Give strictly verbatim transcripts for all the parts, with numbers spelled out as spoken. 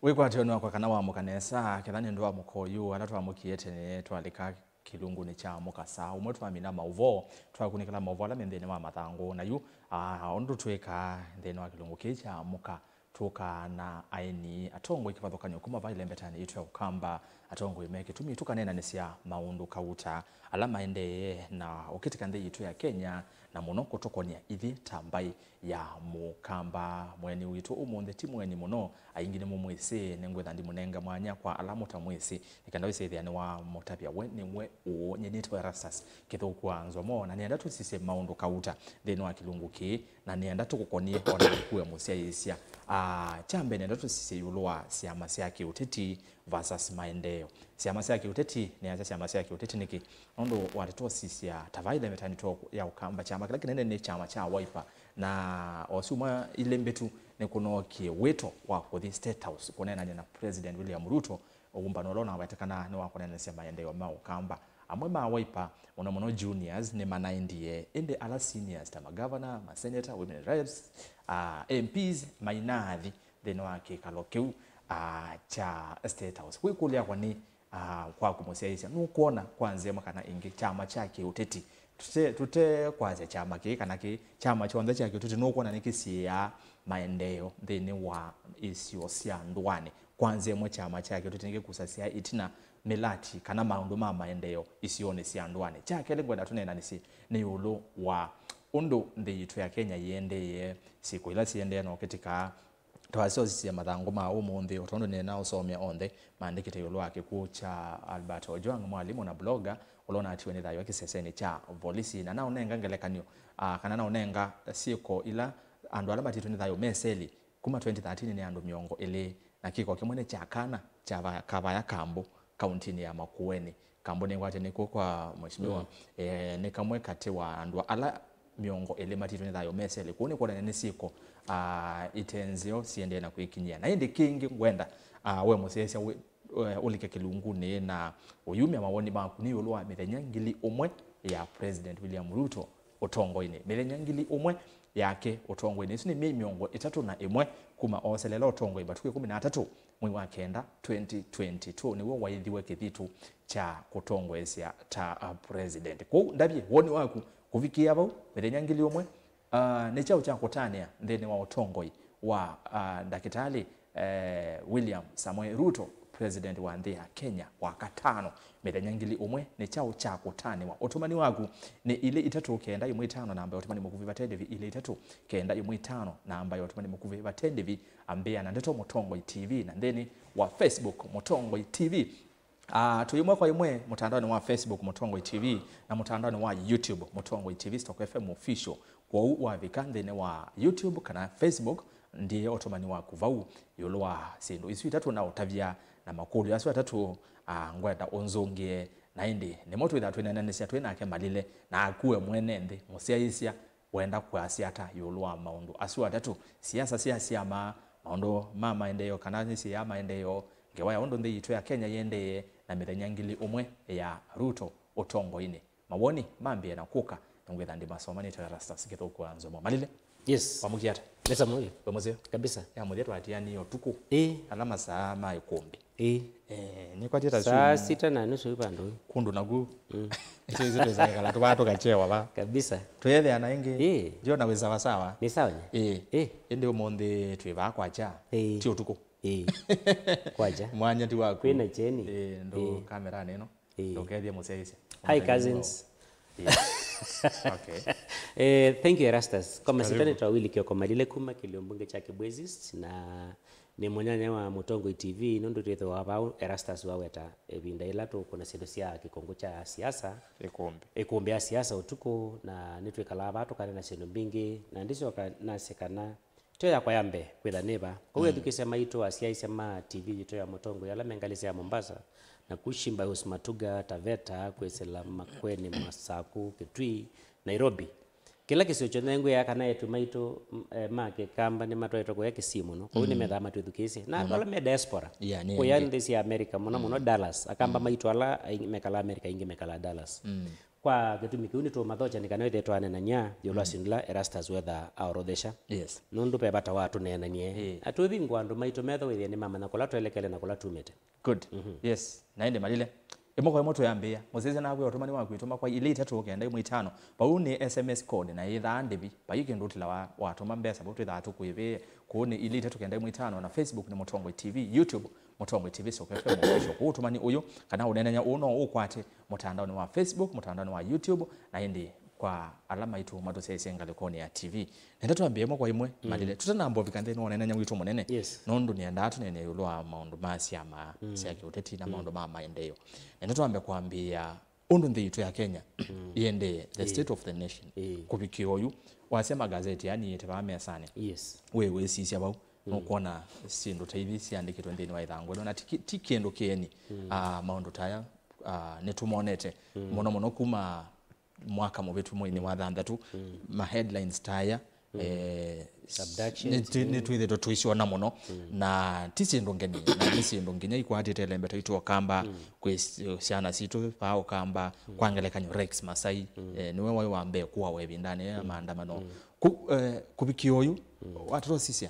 Wĩkwatyo nĩ wakwa kana wamũka nesa, ketha nĩ ũndũ wa mũka ũyũ, ala twamũkie tene twalika kĩlungunĩ kya mũkasa ũmwe twamina maũvoo, twakunĩkĩla maũvoo ala me nthĩnĩ wa mathangũ. Na yu, aa, ũndũ twĩkaa nthĩnĩ wa kĩlungu kĩĩ kya mũka, tũkaa na aeni atongoi kĩvathũkany'o kuma va ĩlembetanĩ yitũ ya Ũkamba, atongoi me kĩtumi tũkaneenanĩsya maũndũ kauta ala maendee na ũkĩtĩka nthĩ yitũ ya Kenya, na mũno kũtũkonĩa ithyĩ ta mbaĩ ya Mũkamba. Mũeni witũ ũmũnthĩ ti mũeni mũno, aingĩ nĩmũmwĩsĩ, nĩngwĩtha ndimũnenga mwanya kwa ala mũtamwĩsĩ, nĩ kenda wĩsĩthĩa nĩwamũtavya we nĩwe ũũ. Nyie nĩtawa Erastus Kĩthũku wa Nzomo, na nĩenda tũsisye maũndũ kauta nthĩnĩ wa kĩlungu kĩĩ, na nĩenda tũkũkonie ona kue mũsyaĩĩsya. Ah, kya mbee nĩenda tũsisye ĩũlũ wa syama sya kĩũteti versus maendeeo. Syama sya kĩũteti, nĩasya syama sya kĩũteti nĩkĩ? Nũndũ wa tũtosisya ta va ĩlembetanĩ ya Ũkamba, kyama kĩla kĩnene nĩ kyama kya Wiper, na o syumwa ilĩ mbĩtu nĩkũnookie wĩto wa kũthi State House kũneenany'a na President William Ruto, ũmbano ũla ũnawetĩkana nĩ wa kũneenanĩsya maendeeo ma Ũkamba. Amwe ma Wiper, mũno mũno juniors, nĩmanaendie, ĩndĩ ala seniors ta magavana, maseneta, women reps, ah, M Ps mainaathi nthĩnĩ wa kĩkalo kĩu, ah, kya State House. Kwĩkũlya yakwa nĩ, ah, kwaku mũsyaĩĩsya, nũkwona kwa nzĩa ĩmwe kana ĩngĩ kyama kya kĩũteti, tũte, tũte kwasya kyama kĩĩ kana kĩĩ, kyama kyonthe kya kĩũteti, nũkwona nĩkĩsiĩĩaa maendeeo nthĩnĩ wa isio sya ndũanĩ? Kwa nzĩa ĩmwe kyama kya kĩũteti nĩkĩkusasya ĩtina mĩlati kana maũndũ ma maendeeo isionĩ sya ndũanĩ? Kya kelĩ ngwenda tũneenanĩsye nĩ ĩũlũ wa ũndũ nthĩ yitũ ya Kenya yĩendee, syĩko ila siendee na ũkĩtĩka. Twasosisye mathangũ ma ũmũnthĩ, o tondũ nĩnaũsomea onthe maandĩkĩte ĩũlũ wa kĩkw'ũ kya Albert Ojwang, mwalimũ na blogger, ũla ũnatiwe nĩ thayũ kĩsesenĩ kya volisi. Na naũnenga ngelekany'o, ah, kana naũnenga syĩko ila andũ ala matitwe nĩ thayũ me seli kuma twenty thirteen nĩ andũ mĩongo ĩlĩ, na kĩko kĩmwe nĩ kya kana kya va-, Kavaya Kambũ, kauntinĩ ya Makueni. Kambũ nĩkwatya nĩkw'o kwa mheshimiwa, mm, eh, nĩ kamwe katĩ wa andũ ala mĩongo ĩlĩ matitwe nĩ thayũ me seli. Kũu nĩ kwonania nĩ syĩko, ah, ite nzeo siendee na kwĩkinyĩa. Na ĩndĩ kĩngĩ ngwenda, ah, we mũsyaĩĩsya wĩ-, eh, ũlike kĩlungunĩ na ũyumya mawoni maku nĩ ĩũlũ wa mĩthenya ngili ũmwe ya President William Ruto ũtongoinĩ. Mĩthenya ngili ũmwe yake ũtongoinĩ. Ĩsu nĩ myei mĩongo ĩtatũ na ĩmwe kuma ooselela ũtongoi matukũ ĩkũmi na atatũ mwei wa kenda twenty twenty-two nĩw'o waithiwe kĩthitũ kya kũtongoesya ta, uh, president. Kwoou ndavye woni waku kũvikĩĩa vau, mĩthenya ngili ũmwe, uh, nĩ kyaũ kya kũtanĩa nthĩnĩ wa ũtongoi wa, uh, Ndakĩtalĩ, eh, William Samoei Ruto, president wa nthĩ ya Kenya wa katano? Mĩthenya ngili ũmwe nĩ kyaũ kya kũtanĩwa? Ũtũmani waku nĩ ilĩ itatũ kenda ĩmwe itano, namba ya ũtũmani mũkuvĩ vate ndĩvi, ilĩ itatũ kenda ĩmwe itano, namba ya ũtũmani mũkuvĩ vate ndĩvi. Ambĩa na Ndeto Mũtongoi T V na nthĩnĩ wa Facebook Mũtongoi T V. Ah, twĩ ĩmwe kwa ĩmwe mũtandaonĩ wa Facebook Mũtongoi T V na mũtandaonĩ wa YouTube Mũtongoi T V Stock F M Official. Kwoou wavika nthĩnĩ wa YouTube kana Facebook, ndiĩe ũtũmani waku vau ĩũlũ wa syĩndũ isu itatũ naũtavya na makũlyo asu atatũ, ah, ngwenda ũnzũngĩe, na ĩndĩ nĩmo twĩthaa twĩneenanĩsya twĩ nake malile, na akue mwene nthĩ mũsyaĩĩsya wenda kwasya ata ĩũlũ wa maũndũ asu atatũ, siasa sya syama, maũndũ ma maendeeo kana nĩsyĩ ya maendeeo, ngewa ya ũndũ nthĩ yitũ ya Kenya yĩendee, na mĩthenya ngili ũmwe ya Ruto ũtongoinĩ? Mawoni mambĩe na kũka, nĩngwĩtha ndimasoma. Nĩtawa Erastus Kĩthũku wa Nzomo. Malile? Yes. Wamũkie ata? Nesa mũno. We mũseo? Kabisa. Ya mũthya twatianie ũtukũ. Ĩĩ. Ala masaa ma ĩkũmbĩ. Ĩĩ. Eh, nĩkwatie ta saa sita na nusu vandũ. Kundu naku. Mm. Ĩsu, ĩsu twĩsa kala tũvaa tũkachewa va. Kabisa. Twĩethea na ĩngĩ. Ĩĩ. Ndiona wĩ sawa sawa. Nĩ sawa nye? Ĩĩ. Ĩĩ. Ĩndĩ ũmũnthĩ twĩ vaa kwakya. Ĩĩ. Ti ũtukũ. Ĩĩ. Kwakya. Mwanya ti waku. Kwĩna cheni. Ĩĩ, ndũ, ĩĩ, kameranĩ ĩno. Ĩĩ. Ndũkethie mũsyaĩĩsya. Hi, cousins. Yes. Okay. Eh, thank you, Erastus. Kwa masita nĩ twa Willy Kioko Malile kuma kĩlio mbunge kya Kibwezi East, na nĩ mũnyanya wa Mũtongoi T V, nũndũ twĩthĩwa vau Erastus waweta ĩvinda ĩla tũkũna syĩndũ sya kĩkũngũ kya siasa. Ĩkũmbĩ. Ĩkũmbĩ ya siasa ũtukũ, na nĩtwĩkalaa vaa tũkanena syĩndũ mbingĩ, na ndĩsyoka nasye kana Tyo yakwa ya mbee kwĩtha nĩ va. Kwoou, mm, ethukĩĩsya maitũ, asyaĩĩsya ma T V yitũ ya Mũtongoi ala me ngalĩsĩ ya Mombasa, na ku Shimba Hills, Matuga, Taveta, kwĩsĩla Makueni, Masaku, Kitui, Nairobi. Kĩla kĩsio kyonthe ngwĩaa kana eĩtu maitũ, m-, eh, ma Kĩkamba nĩmatwaĩtwe kũya Kisii mũno. Kwoou, mm, nĩmethaa matwĩthukĩĩsye. Na andũ, mm, ala me diaspora, yeah, nĩ kũya aingĩ nthĩ sya America, mũno, mm, mũno Dallas. Akamba, mm, maitũ ala aingĩ mekalaa America, aingĩ mekalaa Dallas. Mm. Kwa kĩtumi kĩu nĩtũũmathokya nĩ kana ĩthĩe twaneenany'a ĩũlũ wa syĩndũ ila Erastus wethaa aorothesha. Yes. Nũndũ ve vata wa tũneenany'e. Ĩĩ. Na twĩvingũa andũ maitũ metho wĩthĩe nĩmamanya kũla twelekele na kũla tumĩte. Good. Yes. Na ĩndĩ Malile, ĩmwe kwa ĩmwe twĩambĩĩa. Mũsyaĩĩsya nakwĩa ũtũmani waku ĩtũma kwa ilĩ itatũ kenda ĩmwe itano. Vau nĩ S M S code na yĩthaa ndĩvi. Vai kĩndũ ũtilawa watũma mbesa, vau twĩthaa tũkwĩvĩĩe. Kũu nĩ ilĩ itatũ kenda ĩmwe itano, na Facebook nĩ Mũtongoi T V, YouTube Mũtongoi T V Soko F M official. Kũu ũtũmani ũyũ, kana ũneenany'a ũũ no ũkwate mũtandaonĩ wa Facebook, mũtandaonĩ wa YouTube, na ĩndĩ kwa ala maitũ matũsyaĩĩsye ngalĩkonĩ ya T V. Nenda twambĩe ĩmwe kwa ĩmwe, Malile. Tũtanamba ũvika nthĩnĩ wa ũneenany'a witũ mũnene, Yes. nũndũ nĩendaa tũneenee ĩũlũ wa maũndũ ma syama sya kĩũteti na maũndũ ma maendeeo. Nenda twambe kwambĩĩa ũndũ nthĩ yitũ ya Kenya ĩendee, the state of the nation. Ĩĩ. Kũvikĩa oyu, wasya magazeti aniĩte vaa mesanĩ. Yes. Wĩ wĩsisya vau, nũkwona syĩndũ ta ithi syandĩkĩtwe nthĩnĩ wa ĩthangũ ĩno, na ti ki-, ti kĩndũ kĩeni. Ah, maũndũ ta aya, ah, nĩtũmonete mũno mũno kuma mwaka mũvĩtu mweinĩ wa thanthatũ, ma headlines ta aya, eh, Abductions, nĩ-, nĩtwĩthĩtwe tũisyona mũno, na ti syĩndũ ngeni, na nĩ syĩndũ nginya ikwatĩte ĩlembeta itũ Ũkamba, kwĩ s-, syana sitũ vaa Ũkamba, kwa ngelekany'o Rex Masai, eh, nĩwe waĩ wa mbee kũawa ĩvindanĩ ya maandamano. Ku-, eh, kũvikĩa oyu, watũtosisya,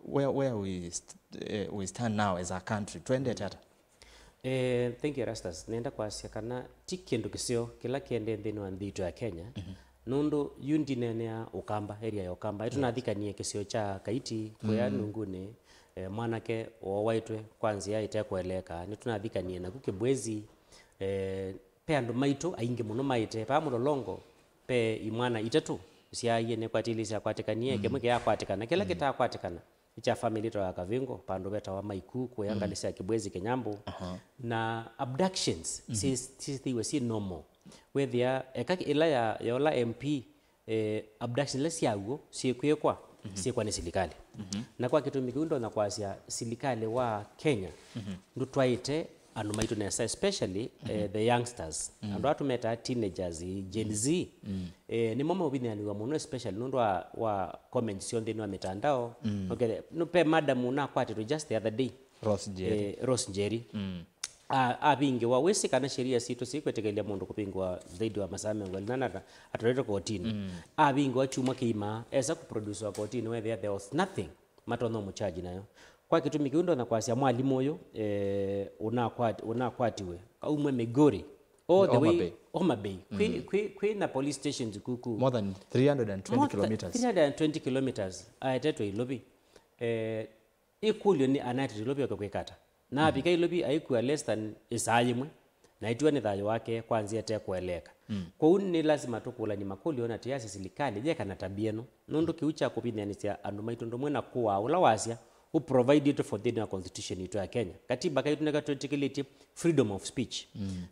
where, where we st-, eh, we stand now as a country, twendete ata? Eh, thank you, Erastus. Nenda kwasya kana ti kĩndũ kĩseo kĩla kĩendee nthĩnĩ wa nthĩ itũ ya Kenya, nũndũ yu ndineenea Ũkamba, area ya Ũkamba. Ĩtũnathikanie kĩsio kya Kaiti, kũya Nungunĩ, eh, mwanake woowaĩtwe kwa nzĩa ĩtekũeleeka. Nĩtũnathikanie naku Kĩbwezi, eh, ve andũ maitũ aingĩ mũno maĩte. Vaa Mũlolongo, ve imwana itatũ syaaie nĩkwatĩlĩ syakwatĩkanie, kĩmwe kĩyakwatĩkana, kĩla kĩtakwatĩkana nĩ kya family ĩtawa ya Kavingo, vandũ vetawa Maiku, kũya ngalĩ sya Kĩbwezi Kĩnyambũ. Na abductions syĩ-, syĩthĩiwe syĩ normal. Wethĩa eka ĩla ya, ya ũla M P, eh, abduction ila syaw'o syĩkwĩkwa, syĩkwa nĩ silikalĩ. Na kwa kĩtumi kĩu ndonya kwasya silikalĩ wa Kenya ndũtwaĩte andũ maitũ nesa, especially, eh, the youngsters. Andũ aa tũmetaa teenagers, Gen Z. Eh, nĩmo meũvinyĩanĩw'a mũno, especially nũndũ wa, wa comments syo nthĩnĩ wa mĩtandao. Okay, no, ve madam ũnakwatĩtwe just the other day. Rose Njeri. Eh, Rose Njeri. A-, avingĩwa, wĩsĩ kana sheria sitũ sikwĩtĩkĩlya mũndũ kũvingĩwa zaidi wa masaa mĩongo ĩlĩ na ana atwaĩtwe kotinĩ. Avingĩwa kyumwa kĩima, esa kũproducewa kotinĩ, wethĩa there was nothing matonya ũmũcharge nayo. Kwa kĩtumi kĩu ndonya kwasya mwalimũ ũyũ, eh, ũnakwat-, ũnakwatiwe, aumwe Migori, all the way Homa Bay. Homa Bay. Kwĩ, kwĩ, kwĩ na police stations kuku. More than three hundred and twenty kilometers. More than three hundred and twenty kilometers. Aetetwe Ilovi. Eh, Ĩkũlyo nĩ, anaetetwe Ilovi oke kwĩka ata? Na avika Ilovi aikua less than ĩsaa yĩmwe, na aitiwa nĩ thayũ wake kwa nzĩa ĩtekũeleeka. Kwoou nĩ lasima tũkũlany'e makũlyo na twĩasya silikalĩ yeka na tabia ĩno, nũndũ kĩu kya kũvinyĩanĩsya andũ maitũ ndũmwe na kũaa ũla wasya ũprovidĩtwe for nthĩnĩ wa constitution yitũ ya Kenya. Katiba kaitũ nĩkatwĩtĩkĩlĩtye freedom of speech.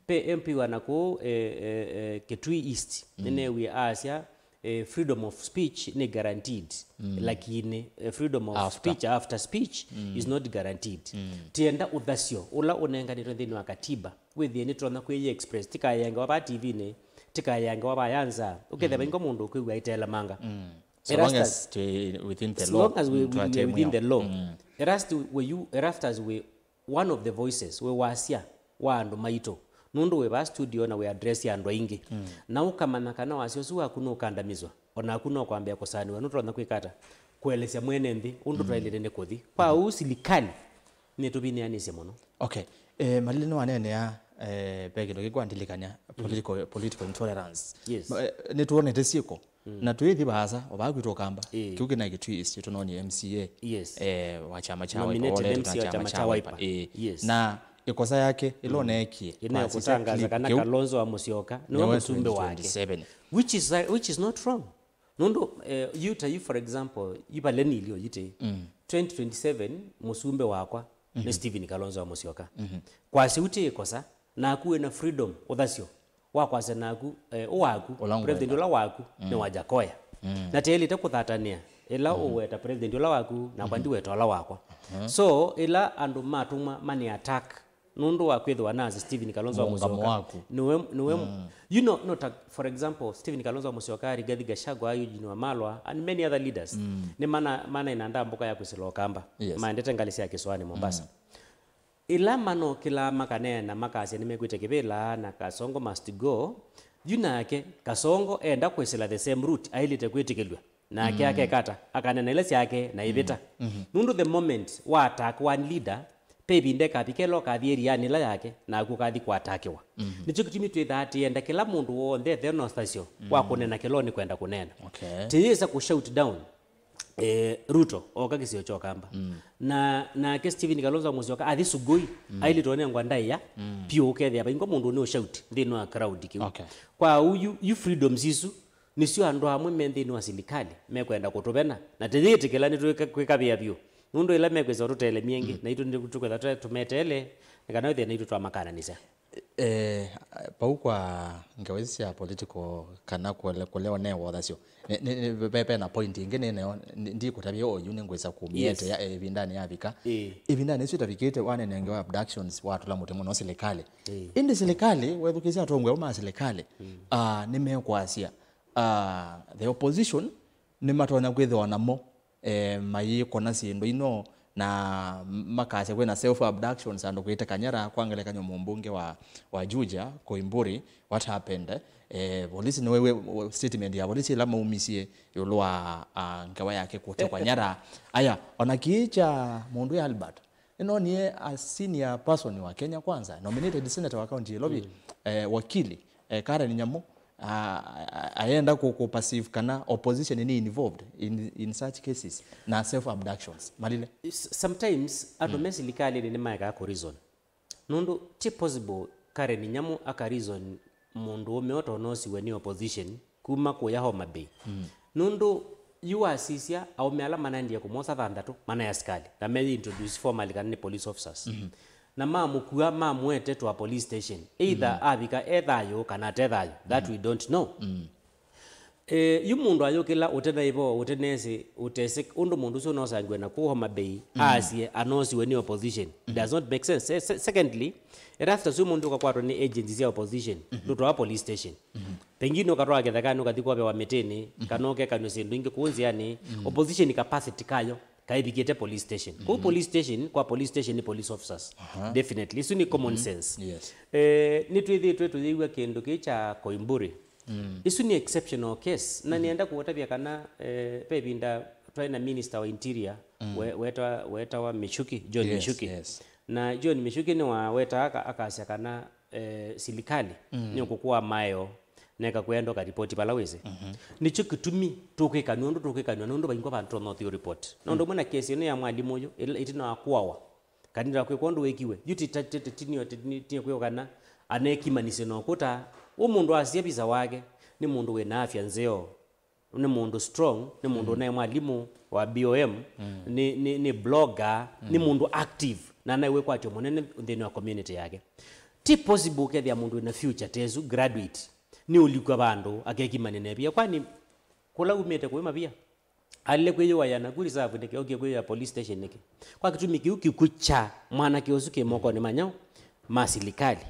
Pe M P wa nakũu, eh, eh, eh, Kitui East, nĩneewie aasya, eh, freedom of speech nĩ guaranteed, lakini, eh, freedom of speech after speech is not guaranteed. Tienda ũthasyo ũla ũnenganĩtwe nthĩnĩ wa katiba wĩthĩe nĩtũtonya kwĩyĩ express, tikayangewa vaa T V-nĩ, tikayangewa vaa Yanza, ũkethĩa vaingo mũndũ ũkwĩw'a aitelemanga. So long as Erastus, twĩ within the law, as long as we, we, we are within the law. Erastus, were you, Erastus, we one of the voices, wĩ wasya wa andũ maitũ, nũndũ wĩ vaa studio na wĩ address ya andũ aingĩ. Na ũkamanya kana wasya ũsu waku nũkandamizwa, o naku no kwambĩa kũsaanĩw'a nũtonya kwĩka ata? Kũelesya mwene nthĩ ũndũ twaĩlĩte nĩ kũthi. Kwa ũu silikalĩ nĩtũvinyĩanĩsye mũno. Okay. Eh, Malile nĩwaneenea, eh, ve kĩndũ kĩkwandilikany'a political, political intolerance. Yes. Ma-, eh, nĩtwonete syĩko. Na twĩthi vaasa, o vaa kwitũ Ũkamba, kĩu kĩna Kitui East, tũnonie M C A, eh, wa kyama kya Wiper, nominated M C A wa kyama kya Wiper. Eh. Yes. Na ĩkosa yake ĩla ũneekie, ĩna kũtangaza kana Kalonzo wa Musyoka nĩwe mũsumbĩ wake. Which is, which is not wrong. Nũndũ, eh, yu ta yu, for example, yu valeni ilio yitĩ, twenty twenty-seven mũsumbĩ wakwa nĩ Stephen Kalonzo wa Musyoka. Kwasya ũtĩ ĩkosa, naku wĩna freedom, ũthasyo wa kwasya naku, eh, ũwaku, president ũla waku nĩ wa Jakoya. Na tĩĩlĩte kũthatanĩa, ĩla ũweta president ũla waku, nakwa ndiweta ũla wakwa. So, ĩla andũ matũmwa mani attack nũndũ wa kwĩthĩwa nasi Stephen Kalonzo wa Musyoka, nĩwe, nĩwe, you know, no, ta, for example, Stephen Kalonzo wa Musyoka, Rigathi Gachagua, Eugene Wamalwa, and many other leaders, nĩ mana, manaina ndambũka ya kwĩsĩla Ũkamba. Yes. Maendete ngalĩ sya kĩsũanĩ Mombasa. Ĩla manokĩlaa makaneena makasya nĩmekwĩte kĩvĩla na Kasongo must go, Yu nake Kasongo enda kwĩsĩla the same route, aĩlĩte kwĩtĩkĩlw'a. Nake akekata, akanena ila syake na ĩvĩta. Nũndũ the moment wa attack one leader, pe ĩvinda ĩkavika ĩla ũkathi ĩrianĩ ĩla yake, naku ũkathi kũatakiwa. Nĩkyo kĩtumi twĩthaa tĩenda kĩla mũndũ w'onthe ethe na ũsasyo wa kũnena kĩla nĩkwenda kũnena. Okay. Tĩyĩsa kũ shout down eh, Ruto oka kĩsio kya Ũkamba. Na nake Stephen Kalonzo Musyoka athi Sugoi, ailĩtwe nengwa ndaĩa, piũ ũkethĩa vaingwa mũndũ nĩ ũshout nthĩnĩ wa crowd kĩu. Okay. Kwa ũu yu, yu freedoms isu nĩsyo andũ amwe me nthĩnĩ wa silikalĩ mekwenda kũtũvena, na tĩyĩtĩkĩla nĩtwĩkavĩa vyũ. Nũndũ ĩla mekwĩsa ũtũtelemie ĩngĩ, naitũ nĩtũkwĩtha tũmeteele, nĩ kana wĩthĩe naitũ twamakananĩsya. Eh, pau kwa ngewa ici sya political kana kũle-, kũlewa ne wothasyo. Nĩ, nĩ, nĩ, ve, ve na point ĩngĩ nĩ nayo, nĩ, ndikũtavya oyu nĩ ngwĩsa kũmĩetea, eh, ĩvindanĩ yavika. Ĩĩ. Ĩvindanĩ ĩsu ĩtavikĩte wanene ngewa abductions watũla mũtĩ mũno silikalĩ. Ĩĩ. Ĩndĩ silikalĩ, wethukĩsya atongoi ma silikalĩ, ah, nĩmekwasya, ah, the opposition nĩmatonya kwĩthĩwa namo eh, mayĩkona syĩndũ ino, na makasya kwĩna self abductions, andũ kwĩte kanyara, kwa ngelekany'o mũmbunge wa, wa Juja, Koimburi, what happened? Eh, polisi nĩwaiwe statement ya polisi ĩla maumisye ĩũlũ wa, ah, ngewa yake kũtekwa nyara. Aya, ona kĩĩ kya mũndũ ya Albert, nĩnonie a senior person wa Kenya Kwanza, nominated senator wa county ya Nairobi, eh, wakili, eh, Karen Nyamu, a-, a-, ayenda kũ, kũ perceive kana opposition nĩ involved in, in such cases na self abductions. Malile. S-, sometimes andũ me silikalĩnĩ nĩmaekaa kũ reason. Nũndũ ti possible Karen Nyamu aka reason mũndũ ũme ũtonosiwe nĩ opposition kuma kũya Homa Bay. Nũndũ yu wasisya aũme ala manaendie kũmosa thanthatũ mana asikalĩ na meyĩ introduce formally kana nĩ police officers. Na mamũkua, mamũete to a police station, either avika e thayũ kana ate thayũ, that we don't know. Eh, yu mũndũ ayũkĩla ũtenaĩvo, ũtenesĩ, ũtesĩ ũndũ mũndũ ũsu ũnosangiwe na kũu Homa Bay, aasye anosiwe nĩ opposition. It does not make sense. Se-, se-, secondly, erafta ũsu mũndũ ũkakwatwa nĩ agency sya opposition, ndũtwawa police station. Pengine ũkatwaa kĩthekanĩ, ũkathi kwovewa mĩtĩnĩ, kana ũkekanw'a syĩndũ ingĩ kũu nzĩanĩ, opposition capacity kayo kaivikĩte police station. Kũu police station, kwa police station nĩ police officers. Definitely. Isu nĩ common sense. Yes. Eh, nĩtwĩthĩĩtwe tũyĩw'a kĩndũ kĩĩ kya Koimburi. Isu nĩ exceptional case. Na nĩenda kũũtavya kana, eh, ve ĩvinda twaĩ na minister wa interior, we-, wetawa, wetawa Michuki, John Michuki. Yes. Na John Michuki nĩwawetaa aka-, akasya kana eh, silikalĩ nĩũkũkũa maeo na ĩkakwĩa enda ũkaripoti vala wĩsĩ. Nĩkyo kĩtumi tũkwĩkanw'a ũndũ tũkwĩkanw'a, nũndũ vaingwa vandũ tũnothi ũripoti. Na ũndũ ũmwe na kesi ĩno ya mwalimũ ũyũ, ĩla ĩtina wa kũawa, kanĩla kwĩkwa ũndũ wĩkiwe, yu tita-, tita-, tinio, tinio kwĩwa kana anekimanisye na ũkũta. Ũ mũndũ asya visa wake, nĩ mũndũ wĩna afya nzeo. Nĩ mũndũ strong, nĩ mũndũ ũnaĩ mwalimũ wa B O M, nĩ, nĩ, nĩ blogger, nĩ mũndũ active, na anaĩ wĩkwatyo mũnene nthĩnĩ wa community yake. Ti possible ũkethĩa mũndũ wĩna future ta ĩsu, graduate, nĩ ũlikwa vandũ, akekimanya na ĩvia. Kwani kũla umĩte kũĩ mavia? Alile kwĩyũaya naku reserve nĩkĩ? Okie kwĩyũaya police station nĩkĩ? Kwa kĩtumi kĩu kĩkw'ũ kya mwanake ũsu kĩ mokonĩ ma nyaũ? Ma silikalĩ.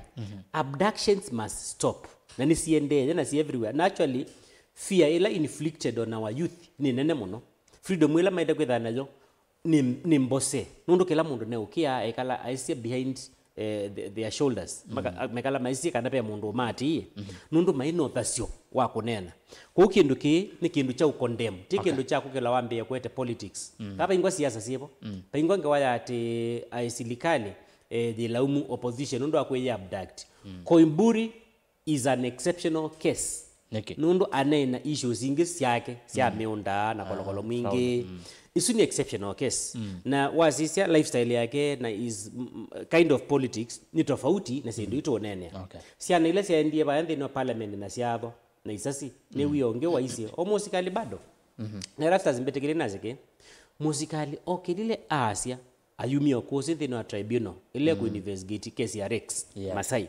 Abductions must stop. Na nĩsiendee na si everywhere. Na actually, fear ĩla inflicted on our youth nĩ nene mũno. Freedom ĩla maĩle kwĩthaa nayo nĩ, nĩ mbose. Nũndũ kĩla mũndũ neũkĩa ekala aisye behind, eh, the, their shoulders. Maka-, mekala maisye kana ve mũndũ ũmaatĩĩe. Nũndũ mai na ũthasyo wa kũneena. Kwoou kĩndũ kĩĩ nĩ kĩndũ kya ũcondemn. Ti kĩndũ kya kũkĩla wambĩĩa kũete politics. Ka vaingwa siasa syĩvo. Vaingwa ngewa ya atĩ aĩ silikalĩ, eh, yĩlaumu opposition nũndũ wa kwĩyĩ abduct. Koimburi is an exceptional case. Nĩkĩ? Nũndũ anaĩ na issues ingĩ syake sya mĩũnda na kolokolo mwingĩ. Isu nĩ exceptional case. Na wasisya lifestyle yake na is, mm, kind of politics nĩ tofauti na syĩndũ itũũneenea. Okay. Syana ila syaendie vaya nthĩnĩ wa parliament na syaathwa na isasi, nĩ wia ũngĩ waisye o mũsikalĩ bado. Na Erastus mbĩtĩkĩlye nasye kĩ, mũsikalĩ okĩlile aasya, ayumie ũkũsĩ nthĩnĩ wa tribunal ĩla ĩkũ investigate case ya Rex Masai.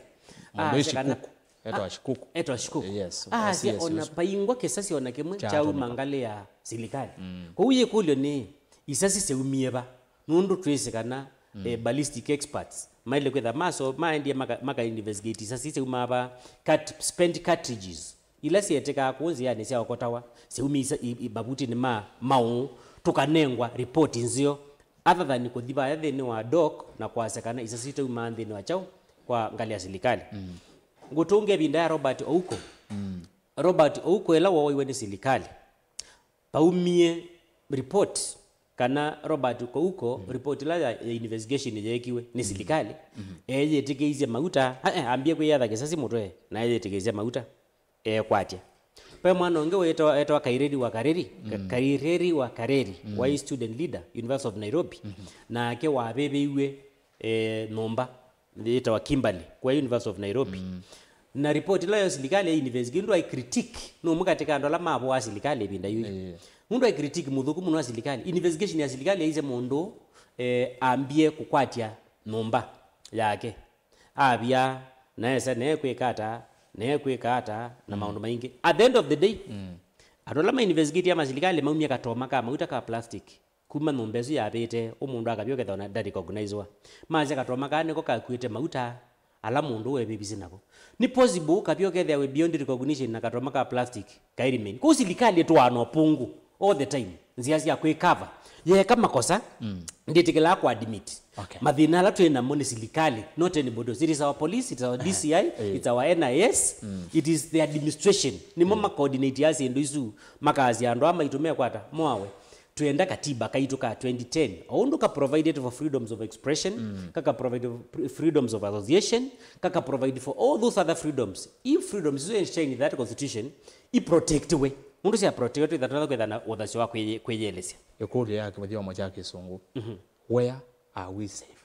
Mũndũ aasya kana Shikuku. Etwa Shikuku. Etwa Shikuku. Yes, aasya ona paingwa kĩsasi ona kĩmwe kyauma ngalĩ ya silikalĩ. Kwoou yĩkũlyo nĩ, isasi syaumie va? Nũndũ twĩsĩ kana, eh, ballistic experts maĩle kwĩtha maso maendie maka, maka investigate isasi syaumaa va, cat-, spent cartridges ila syetĩkaa kũu nzĩanĩ syaokotawa, syaumie isa, i, i, mavutinĩ ma maũũ, tũkanengwa ripoti nzeo, other than kũthi vaya nthĩnĩ wa dock na kwasya kana isasi itaumaa nthĩnĩ wa kyaũ, kwa ngalĩ ya silikalĩ. Ngũtũnge ĩvinda ya Robert Ouko. Robert Ouko ĩla woiwe nĩ silikalĩ, paumie report kana Robert Ouko, report ĩla ya, ya investigation yeekiwe nĩ silikalĩ, eeyĩtĩkĩisye Mauta, a, e, ambie kwĩyatha kĩsasi mũtwe, na eeyĩtĩkĩisya Mauta eekwatya. Ve mwana ũngĩ wĩtawa, etawa Kaireri wa Kareri, Ka-, Kaireri wa Kareri, wa student leader, University of Nairobi, nake wavĩvĩiw'e, eh, nyũmba yĩtawa Kimberley, kwa University of Nairobi. Na report ĩla yo silikalĩ ya university, nũndũ ai critique, nũmwe katĩ ka andũ ala mavoaa silikalĩ ĩvinda yĩu. Nũndũ ai critique mũthũku mũno wa silikalĩ. Investigation ya silikalĩ yaisye mũndũ, eh, ambie kũkwatya nyũmba yake. Avya, na esa, na ekwĩka ata, na ekwĩka ata, na maũndũ maingĩ. At the end of the day, andũ ala ma investigate ma silikalĩ maumie katoma ka mauta ka plastic kuma nyũmba ĩsu yavĩte, ũ mũndũ akavya ũkethĩwa na ndarecognizewa. Masya katoma kaa nĩko kakuĩte mauta ala mũndũ weevĩvisye navo. Nĩ possible ũkavya ũkethĩa wĩ beyond recognition na katoma ka plastic kai remain. Kwoou silikalĩ ĩtũaa na ũpungu all the time. Nzĩa sya kwĩkava. Yeeka makosa, ndĩtĩkĩlaa kũ admit. Okay. Mathĩna ala twĩ namo nĩ silikalĩ, not anybody else. It is our police, it's our D C I, it's our N I S, it is the administration. Nĩmo ma coordinate aa syĩndũ isu, makasya andũ aa maitũ mekwata, moawe. Twĩenda katiba kaitũ ka twenty ten. O ũndũ ka provided for freedoms of expression, kaka provide for freedoms of association, kaka provide for all those other freedoms. If freedoms isu enshine in that constitution, i protectiwe. Nũndũ sya protectiwe, twĩtha twĩtha kwĩtha na ũthasyo wa kwĩyĩ-, kwĩyĩelesya. Ĩkũlyo ya kĩvathyomo kya Kĩsũngũ, where are we safe?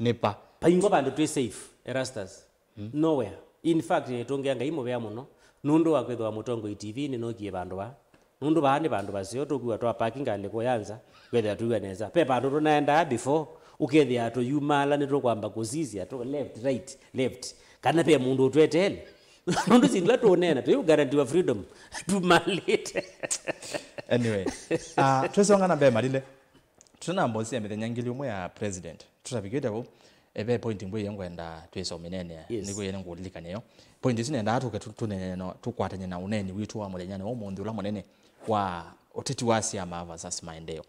Nĩ pa? Paingwa vandũ twĩ safe, Erastus. Nowhere. In fact, nĩtũngĩa Ngai mũvea mũno, nũndũ wa kwĩthĩwa Mũtongoi T V nĩnookie vandũ vaa. Nũndũ vaa nĩ vandũ vaseo, tũkuwa twa paki ngalĩ kũya nza, kwĩthĩa tũiwa nesa. Ve vandũ tũnaendaa before, ũkethĩa tũyumaala nĩtũkwamba kũsisya, tũ left, right, left. Kana ve mũndũ ũtweteele. Nũndũ syĩndũ ila tũũneena, tũiũgarantiwa freedom, tumalĩte. Anyway, uh, twĩsonga na mbee Malile. Tũtanamba ũsisya mĩthenya ngili ũmwe ya president, tũtavikĩte vau, e, ve point mbwĩie ngwenda twĩse ũmĩneenea, yes, nĩkwĩie nĩngũlilikany'a yo. Point ĩsu nendaa tũke tũ-, tũneene na, tũkwatany'e na ũneeni witũ wa mũthenyanĩ wa ũmũnthĩ ũla mũnene wa ũteti wa syama versus maendeeo.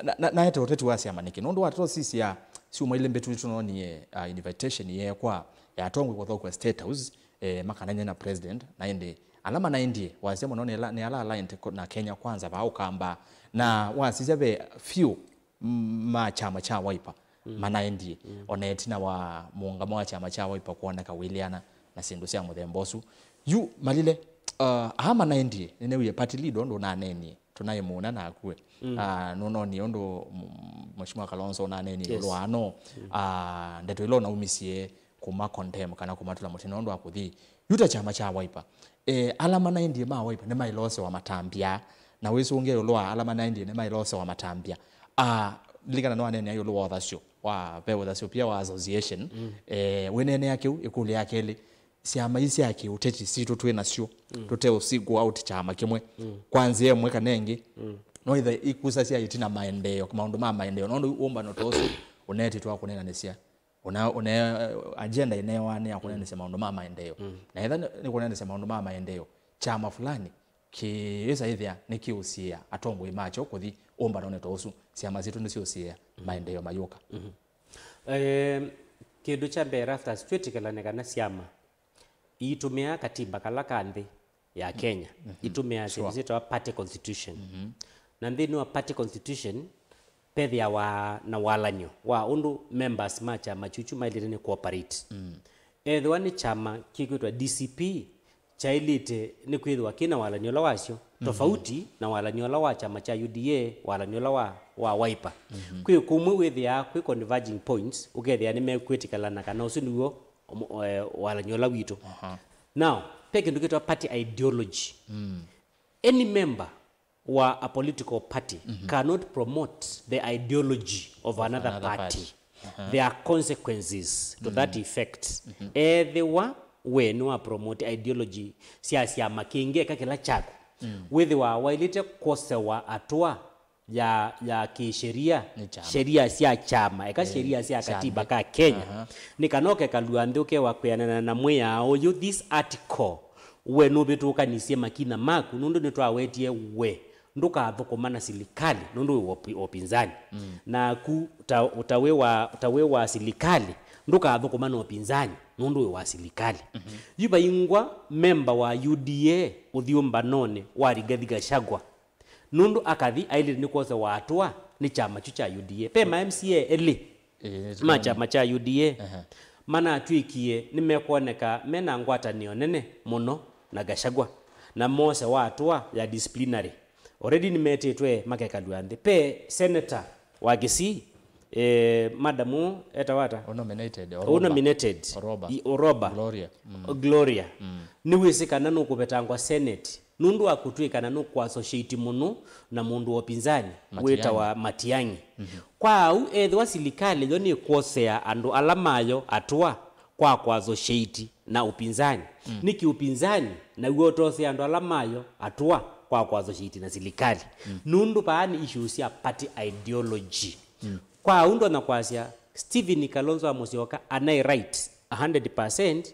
Na, na, naete ũteti wa syama nĩkĩ? Nũndũ watata ũsisya syumwa ilĩ mbĩtu nĩtũnoonie, uh, invitation yeekwa ya atongoi kũthokw'a State House, eh, makanany'e na president, na ĩndĩ ala manaendie, wasya mũno nĩ ala, nĩ ala aligned ko-, na Kenya Kwanza vaa Ũkamba, na wasisya ve few, mm, ma kyama kya Wiper manaendie, o na ĩtina wa mũũngamo wa kyama kya Wiper kwoneka ũileana na syĩndũ sya mũthemba ũsu. Yu Malile, uh, aa manaendie, nĩnewie party leader ũndũ ũnaneenie, tũnaĩ mũna na akue. Ah, nũnoonie ũndũ m-, Mheshimiwa Kalonzo ũnaneenie ĩũlũ wa ano, ah, ndeto ila ũnaumisye kuma condemn kana kũmatũla mũtĩ nũndũ wa kũthi. Yu ta kyama kya Wiper, eh, ala manaendie ma Wiper nĩmaĩlosewa matambya, na wĩsũngĩa ĩũlũ wa ala manaendie nĩmaĩlosewa matambya. Ah, lilikana nĩwaneenea ĩũlũ wa ũthasyo, wa, ve ũthasyo pia wa association. Eh, wĩneenea kĩu, ĩkũlyo ya kelĩ, syama ii sya kĩũteti sitũ twĩ nasyo, tũteũsingle out kyama kĩmwe kwa nzĩa ĩmwe kana ĩngĩ, no ithe ikusasya ĩtina maendeeo, maũndũ ma maendeeo, nũndũ ũmbano ta ũsu ũneetĩtwe wa kũneenanĩsya, ũna, ũne, agenda ĩneewa nĩ ya kũneenanĩsya maũndũ ma maendeeo. Na ĩtha nĩ, nĩ kũneenanĩsya maũndũ ma maendeeo, kyama fulani kĩĩsa ĩthĩa nĩkĩũsiĩĩa atongoi makyo kũthi ũmbanonĩ ta ũsu, syama sitũ nĩsiũsiĩĩa maendeeo mayũka. Eh, kĩndũ kya mbee, Erastus, twĩtĩkĩlane kana syama iitũmĩaa katiba kala ka nthĩ ya Kenya, itũmĩaa syĩndũ syĩtawa party constitution. Na nthĩnĩ wa party constitution, vethĩawa na walany'o wa ũndũ members ma kyama kyuchu maĩlĩte nĩ cooperate. Ethĩwa nĩ kyama kĩkwĩtwa D C P, kyaĩlĩte nĩ kwĩthĩwa kĩ na walany'o ũla wasyo, tofauti na walany'o ũla wa kyama kya U D A, walany'o ũla wa, wa Wiper. Kwĩ kũmwe wĩthĩaa kwĩ converging points, ũkethĩa nĩmekwĩtĩkĩlana kana ũsu nĩw'o, um, eh, walany'o ũla witũ. Now, ve kĩndũ kĩtawa party ideology. Any member wa a political party cannot promote the ideology of another party. There are consequences to that effect. Ethĩwa we nĩwa promote ideology sya syama kĩngĩ eka kĩla kyaku, wĩthĩwa waĩlĩte kwosewa atũa ya, ya kĩsheria, sheria sya kyama, eka sheria sya katiba ka Kenya. Nĩ kana ũkekalw'a nthĩ ũkewa kwĩanana na mwĩao ũyũ, this article, we nũvĩtũkanisye makina maku, nũndũ nĩtwawetie we ndũkathũkũma na silikalĩ nũndũ wĩ wa ũpi-, ũpinzani. Naku ta, ta wĩ wa, ta wĩ wa silikalĩ, Ndũkathũkũma na ũpinzani nũndũ wĩ wa silikalĩ. Mhm. Yu vaingwa memba wa U D A ũthi ũmbanonĩ wa Rigathi Gachagua. Nũndũ akathi ailĩte nĩ kwosewa atũa nĩ kyama kyu kya U D A. Ve ma M C A elĩ Ĩĩ, ma kyama kya U D A Aha. manatw'ĩkie nĩmekwoneka mena ngwatanĩo nene mũno na Gachagua, na moosewa atũa ya disciplinary. Already nĩmetĩtwe makekalw'a nthĩ. Ve senator wa Kisii, eh, madam ũ etawa ata? Ũ nominated, Ũ Oroba. nominated. Oroba. I- Oroba. Gloria. Mm. Gloria. Mm. Nĩwĩsĩ kana nũkũvetangwa Senate nũndũ wa kũtw'ĩkana nũkũassociate mũno na mũndũ wa ũpinzani Matiang'i. wĩtawa Matiang'i. Mhm. Kwa au, ethĩwa silikalĩ yo nĩkwosea andũ ala mayo atũa kwa kũassociate na ũpinzani, Mm. nĩkĩ ũpinzani naw'o ũtosea andũ ala mayo atũa kwa kũassociate na silikalĩ? Mm. Nũndũ vaa nĩ issues sya party ideology. Mm. Kwa au, ndonya kwasya Stephen Kalonzo wa Musyoka anaĩ right a hundred percent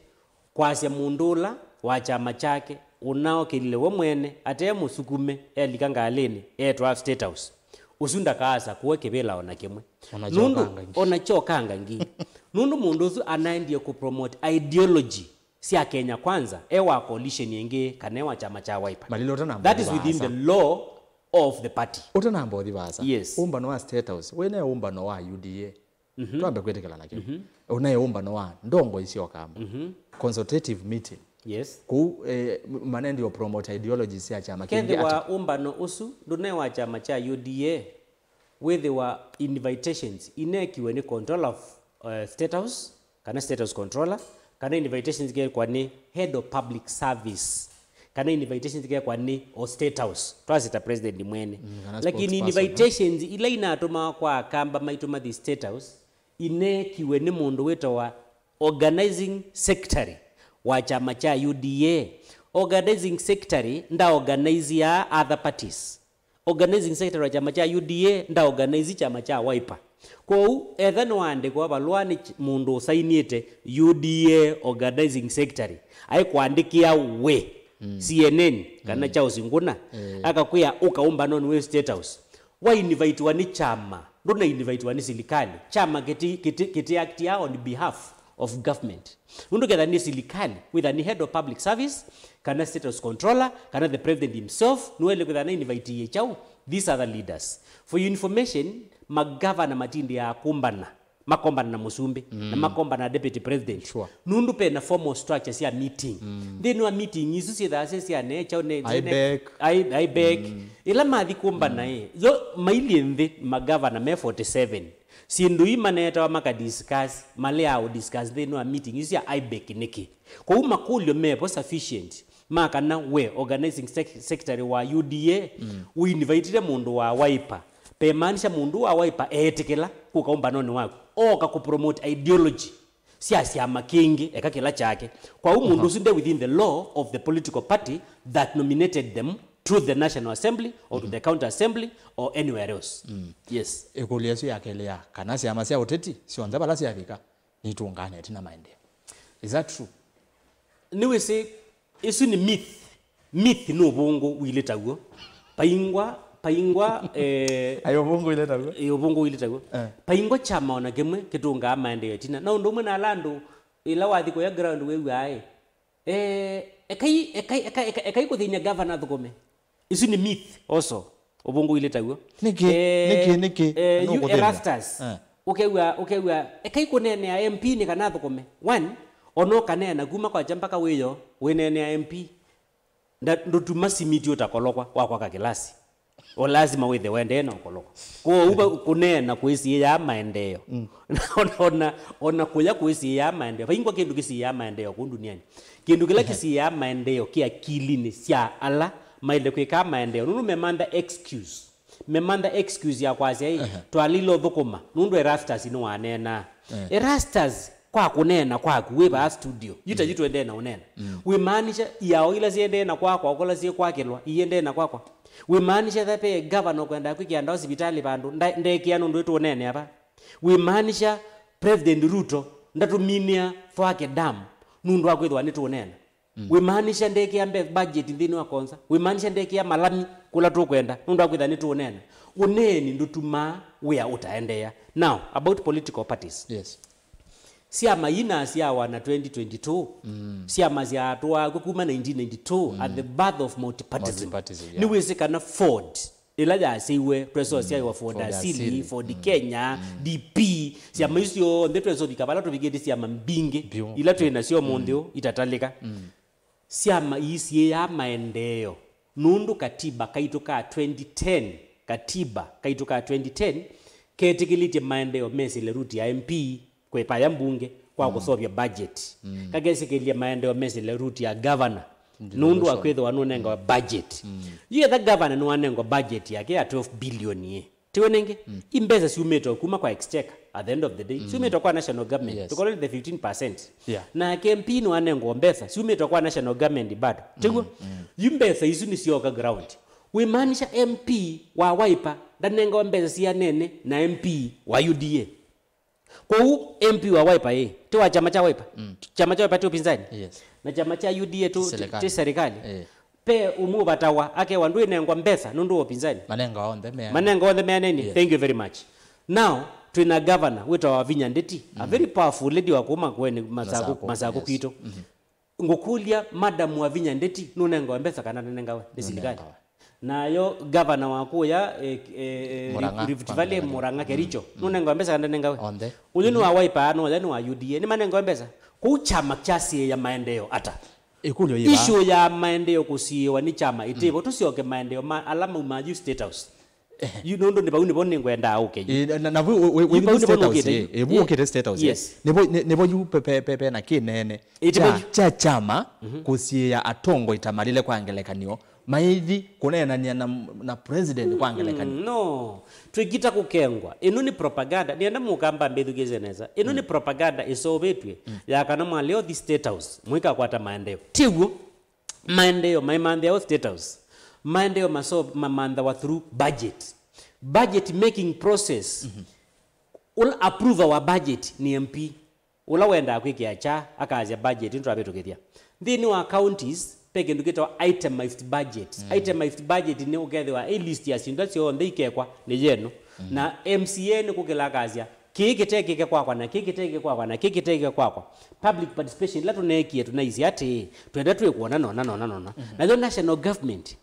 kwasya mũndũ ũla wa kyama kyake ũnaokĩlile we mwene ate mũsukume elika ngalĩnĩ etwaa State House, ũsu ndakaasa kũe kĩvĩla o na kĩmwe. Ona Nũndũ kyokanga ngi. ona kyokanga ngi. Nũndũ mũndũ ũsu anaendie kũpromote ideology sya Kenya Kwanza e wa coalition ĩngĩ kana e wa kyama kya Wiper. Malilo ũtanamba That is within vaasa. the law of the party. Ũtanamba ũthi vaasa. Yes. Ũmbano wa State House wĩne ũmbano wa U D A. Mhm. Twambe kwĩtĩkĩlana kĩu. Mhm. Ũnaĩ ũmbano wa ndongo isyoka amba. Mhm. Consultative meeting. Yes. Kũu, eh, m- manendie promote ideologies sya kyama kĩngĩ kethĩwa ata. ũmbano ũsu ndũnaĩ wa kyama kya U D A, wĩthĩwa invitations inekiwe nĩ controller of, eh, State House, kana State House controller, kana invitations ikekwa nĩ head of public service, kana invitations ikekwa nĩ o State House, twasita president mwene. Mm, kana Lakini sports person, eh? invitations ila inatũmawa kwa akamba maitũ mathi State House inekiwe nĩ mũndũ wĩtawa organizing secretary wa kyama kya U D A. Organizing secretary ndaorganiziaa other parties. Organizing secretary wa kyama kya U D A ndaorganizi kyama kya Wiper. Kwoou, etha nĩwaandĩkwa valũa nĩ ch- mũndũ ũsainĩte U D A organizing secretary, aikwandĩkĩa we, Mm. C N N, kana Mm. Charles Nguna, Eh. akakwĩa ũka ũmbanonĩ wĩ State House. Wainvitiwa nĩ kyama, ndũnainvitiwa nĩ silikalĩ. Kyama kĩti, kĩti, kĩti actia on behalf of government. Nũndũ ketha nĩ silikalĩ, whether nĩ head of public service, kana State House controller, kana the president himself, nĩwaĩle kwĩthĩwa na invite kyaũ these other leaders. For your information, magavana matindĩaa kũmbana, makombana na mũsumbĩ, na Mm. makombana na deputy president. Sure. Nũndũ pena formal structure sya meeting. Mm. Nthĩnĩ wa meeting isu syĩthaa syĩ sya ne kyaũ ne, ne, IBEC. I- IBEC. Mm. Ĩla mathi kũmbana ĩ, yo mailyĩ nthĩ magavana me forty-seven. Syĩndũ ii maneetawa makadiscuss, maleaa ũdiscuss nthĩnĩ wa meeting isu sya IBEC nĩkĩ? Kwoou makũlyo mevo sufficient ma kana we organizing sec- secretary wa U D A Mm. ũinvitire mũndũ wa Wiper, vemaanisha mũndũ wa Wiper eetĩkĩla kũka ũmbanonĩ waku, ooka kũpromote ideology sya syama kĩngĩ, eka kĩla kyake. Kwoou mũndũ Aha. ũsu nde within the law of the political party that nominated them through the National Assembly or to the County Assembly or anywhere else. Mm. Yes. Ĩkũlyo ĩsu ya kelĩ ya kana syama sya ũteti syonthe vala syavika nitũngaane ĩtina maendeeo. Is that true? Nĩwĩsĩ, ĩsu nĩ myth. Myth nĩ ũvũngũ ũilĩta w'o. Paingwa, paingwa, eh, Ai ũvũngũ ũilĩta w'o? Ĩ, ũvũngũ ũilĩta w'o. Eh. Paingwa kyama o na kĩmwe kĩtũngaa maendeeo ĩtina. Na ũndũ ũmwe na ala andũ, ĩla wathi kũya ground wĩw'aa, ĩ, Eh, ekai, ekai, ekai, ekai, ekai kũthĩny'a gavana athũkũme. Isu nĩ myth also. Ũvũngũ ũilĩta w'o. Nĩkĩ? Eh, Nĩkĩ? Nĩkĩ? Eh, Na yu nũkũthĩny'a? Erastus. Eh. Ũkew'a, ũkew'a, ekai kũneenea M P nĩ kana athũkũme. One, ona ũkaneena kuma kwakya mpaka wĩoo, wĩneenea M P. Nda-, ndũtuma simiti ũtakolokwa wa kwaka kĩlasi. O lazima wĩthe wendee na ũkolokwa. Kwoou va kũneena kũisiĩaa maendeeo. Mm. Ona, ona, ona kũya kũisiĩaa maendeeo. Vaingwa kĩndũ kĩsiĩaa maendeeo kũu nduniani. Kĩndũ kĩla Ehe. kĩsiĩaa maendeeo kĩ akilinĩ sya ala maĩle kwĩkaa maendeeo. Nũndũ memantha excuse. Memantha excuse ya kwasya, "Ĩ, Ehe. twalile ũthũkũma, nũndũ Erastus nĩwaneenaa." Eh. Erastus, kwa kũneena kwaku, wĩ vaa studio. Yu ta yu tũendee na ũneena. Mm. Wĩmaanisha, iao ila siendee na kwakwa, ũkola syĩ kwakĩlwa, iendee na kwakwa. Wĩmaanisha, etha ve gavana ũkwendaa kwĩkĩa ndawa sivitalĩ vandũ, nda-, ndeekĩa nũndũ ĩtũũneenea va. Wĩmaanisha, President Ruto ndatũminĩa Thwake Dam nũndũ wa kwĩthĩwa nĩtũũneena. Mm. Wĩmaanisha ndekĩa mbe-, budget nthĩnĩ wa konza. Wĩmaanisha ndekĩa malami kũla tũkwenda nũndũ wa kwĩtha nĩtũũneena. Ũneeni ndũtumaa wĩa ũtaendeea. Now, about political parties. Yes. Syama ii nasyawa na twenty twenty-two. Syama syaatũaa kw'o kuma nineteen ninety-two at the birth of multipartism. Multipartism, yeah. Nĩwĩsĩ kana Ford, ĩla yasyaĩwe, twesa ũsyaĩwa Ford Asili, Ford Kenya, D P, syama isu syonthe twesa ũvika vala tũvikĩte syama mbingĩ, ila twĩ nasyo ũmũnthĩ ũũ itatalĩka. Syama ii syĩaa maendeeo nũndũ katiba kaitũ ka twenty ten, katiba kaitũ ka twenty ten ketĩkĩlĩtye maendeeo mesĩle route ya M P, kwĩ paya mbunge kwa kũseũvya budget. Kakesĩkĩlya maendeeo mesĩle route ya governor nũndũ wa kwĩthĩwa nũnengawa budget. Yu etha governor nĩwanengwa budget yake ya twelve billion ĩ, tiwe nengĩ, i mbesa syumĩte o kuma kwa exchequer at the end of the day, syumĩte kwa national government, yes, tũkolete the fifteen percent. Yeah. Nake M P nĩwanengwa mbesa syumĩte kwa national government bado, tiw'o? Yu mbesa isu nĩsyoka ground. Wĩmaanisha M P wa Wiper ndanengawa mbesa sianene na M P wa U D A. Kwoou M P wa Wiper ĩ, ti wa kyama kya Wiper. Kyama kya Wiper ti upinzani. Yes. Na kyama kya U D A tu, ti serikali. Ti serikali. Eh. Pe ũmwe ũvatawa, akewa ndwĩnengwa mbesa nũndũ wa upinzani. Manenga onthe mea. Manenga onthe meanene. Yes. Thank you very much. Now, twĩna governor wĩtawa Wavinya Ndeti, a very powerful lady wa kuma kweni Masaku, Masaku, Masaku, yes, kwitũ. Ngũkũlya, madam Wavinya Ndeti nũnengawe mbesa kana ndanengawe nĩ silikalĩ? Nũnengawe. Nayo gavana wa kũya, eh, eh, eh, Murang'a, Rift Valley, Murang'a, Kericho, nũnengawe mbesa kana ndanengawe? Onthe. Ũyũ nĩ wa Wiper, no ũya nĩ wa U D A, nĩmanengawe mbesa? Kũu kyama kyasiĩĩa maendeeo ata? Ĩkũlyo yĩ vaa. Issue ya maendeeo kũsiĩĩwa nĩ kyama ĩtĩvo, tũsyoke maendeeo ma ala maumaa yu State House. Yu nũndũ nĩ vau nĩvo nĩngwendaa ũke yu. Ĩ, na, na, na vu, wĩ, wĩ, yu vau nĩvo nũkĩte. Ĩ, vu ũkĩte State House, yes. Nĩvo, nĩ, nĩvo yu pe, pe, pe, pe na kĩnene. Ĩtĩ kya, vau. Kya kyama kũsiĩĩa atongoi ta malile kwa ngelekany'o, maithi kũneenany'a na, na president kwa ngelekany'o. No. Twĩkita kũkengwa. Ĩno nĩ propaganda. Nĩenda mũkamba mbĩthukĩĩsye nesa. Ĩno nĩ propaganda ĩseũvĩtw'e ya kana mwalea ũthi State House, mũikakwata maendeeo. Tiw'o. Maendeeo maimanthĩawa State House. Maendeeo maso-, mamanthawa through budget. Budget making process. Ũla approve wa budget nĩ M P. Ũla wendaa kwĩkĩa kya, akasya budget nĩtwavĩtũkĩthya. Nthĩnĩ wa counties, pe kĩndũ kĩtawa itemized budget. Itemized budget nĩ ũkethĩwa ĩ list ya syĩndũ syonthe ikekwa nĩ yenu. Na M C A nĩ kũkĩla akasya, kĩĩ kĩtekĩke kwakwa, na kĩĩ kĩtekĩke kwakwa, na kĩĩ kĩtekĩke kwakwa. Public participation ĩla tũneekie, tũnaisye atĩĩ, twenda twĩkwona nona, nona, nona. Nayo national government,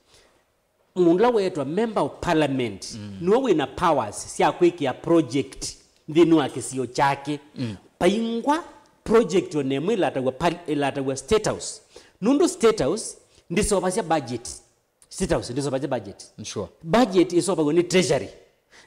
mũndũ ũla weetwa member of parliament, nĩwe wĩna powers sya kwĩkĩa project nthĩnĩ wa kĩsio kyake. Paingwa project o na ĩmwe ĩlataw'a pal-, ĩlataw'a State House. Nũndũ State House ndĩseũvasya budget. State House ndĩseũvasya budget. Sure. Budget ĩseũvaw'a nĩ treasury.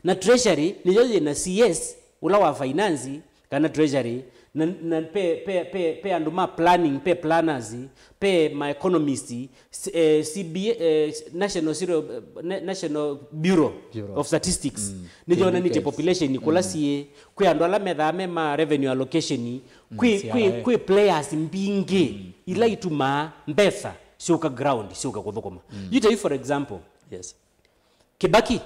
Na treasury nĩyo yĩna C S, ũla wa finance, kana treasury, na, na pe, pe, pe, pe andũ ma planning, pe planners, pe ma economists, s-, eh, C B A, eh, National Zero, eh, Na-, National Bureau, Bureau of Statistics. Nĩyonanĩtye population kũla syĩ, kwĩ andũ ala methaa me ma revenue allocation, kwĩ, kwĩ, C R A, kwĩ players mbingĩ ila itumaa mbesa syũka ground, syũka kũthũkũma. Yu ta yu, for example, yes. Kibaki,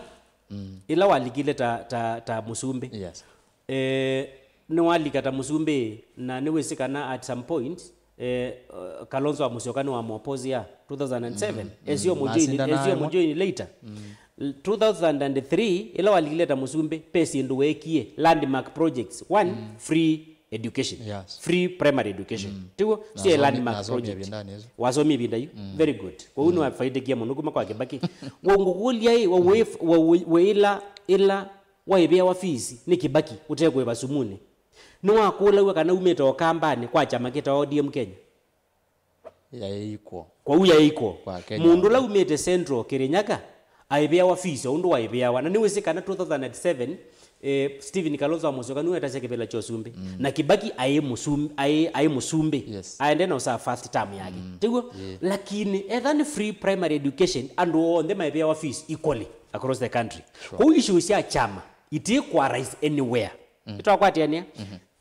ĩla walikile ta, ta, ta mũsumbĩ. Yes. Eh, nĩwalika ta mũsumbĩ, na nĩwĩsĩ kana at some point, eh, uh, Kalonzo wa Musyoka nĩwamũopposia two thousand and seven. Esio mũjoin, esio mũjoin later. Two thousand and three, ĩla walikile ta mũsumbĩ, pe syĩndũ weekie, landmark projects. One, free education. Yes. Free primary education. Tiw'o? Sio landmark project. Wasomie ĩvinda yu. Very good. Kwoou nĩwafaidĩkie mũno kuma kwa Kibaki. Wa ngũkũlya ĩ, wa wĩ, wa wĩ, wĩ ĩla, ĩla waĩvĩawa fees nĩ Kibaki ũtekũĩva sumunĩ, nĩwakũlaw'a kana umĩte Ũkambanĩ kwa kyama kĩtawa O D M Kenya? Yaĩ kw'o. Kwoou yaĩ kw'o. Kwa Kenya. Mũndũ ũla umĩte Central Kirinyaga aĩvĩawa fees o ũndũ waĩvĩawa. Na nĩwĩsĩ kana two thousand and seven, eh, Stephen Kalonzo wa Musyoka nĩwetasya kĩvĩla kya ũsumbĩ. Na Kibaki aĩ mũsum-, aĩ, aĩ mũsumbĩ. Yes. Aendee na ũsaa first term yake. Tiw'o? Yeah. Lakini etha nĩ free primary education, andũ onthe maĩvĩawa fees equally across the country. Sure. Kwoou issues sya kyama iti kwa rais anywhere. Nĩtwakwatĩanĩa?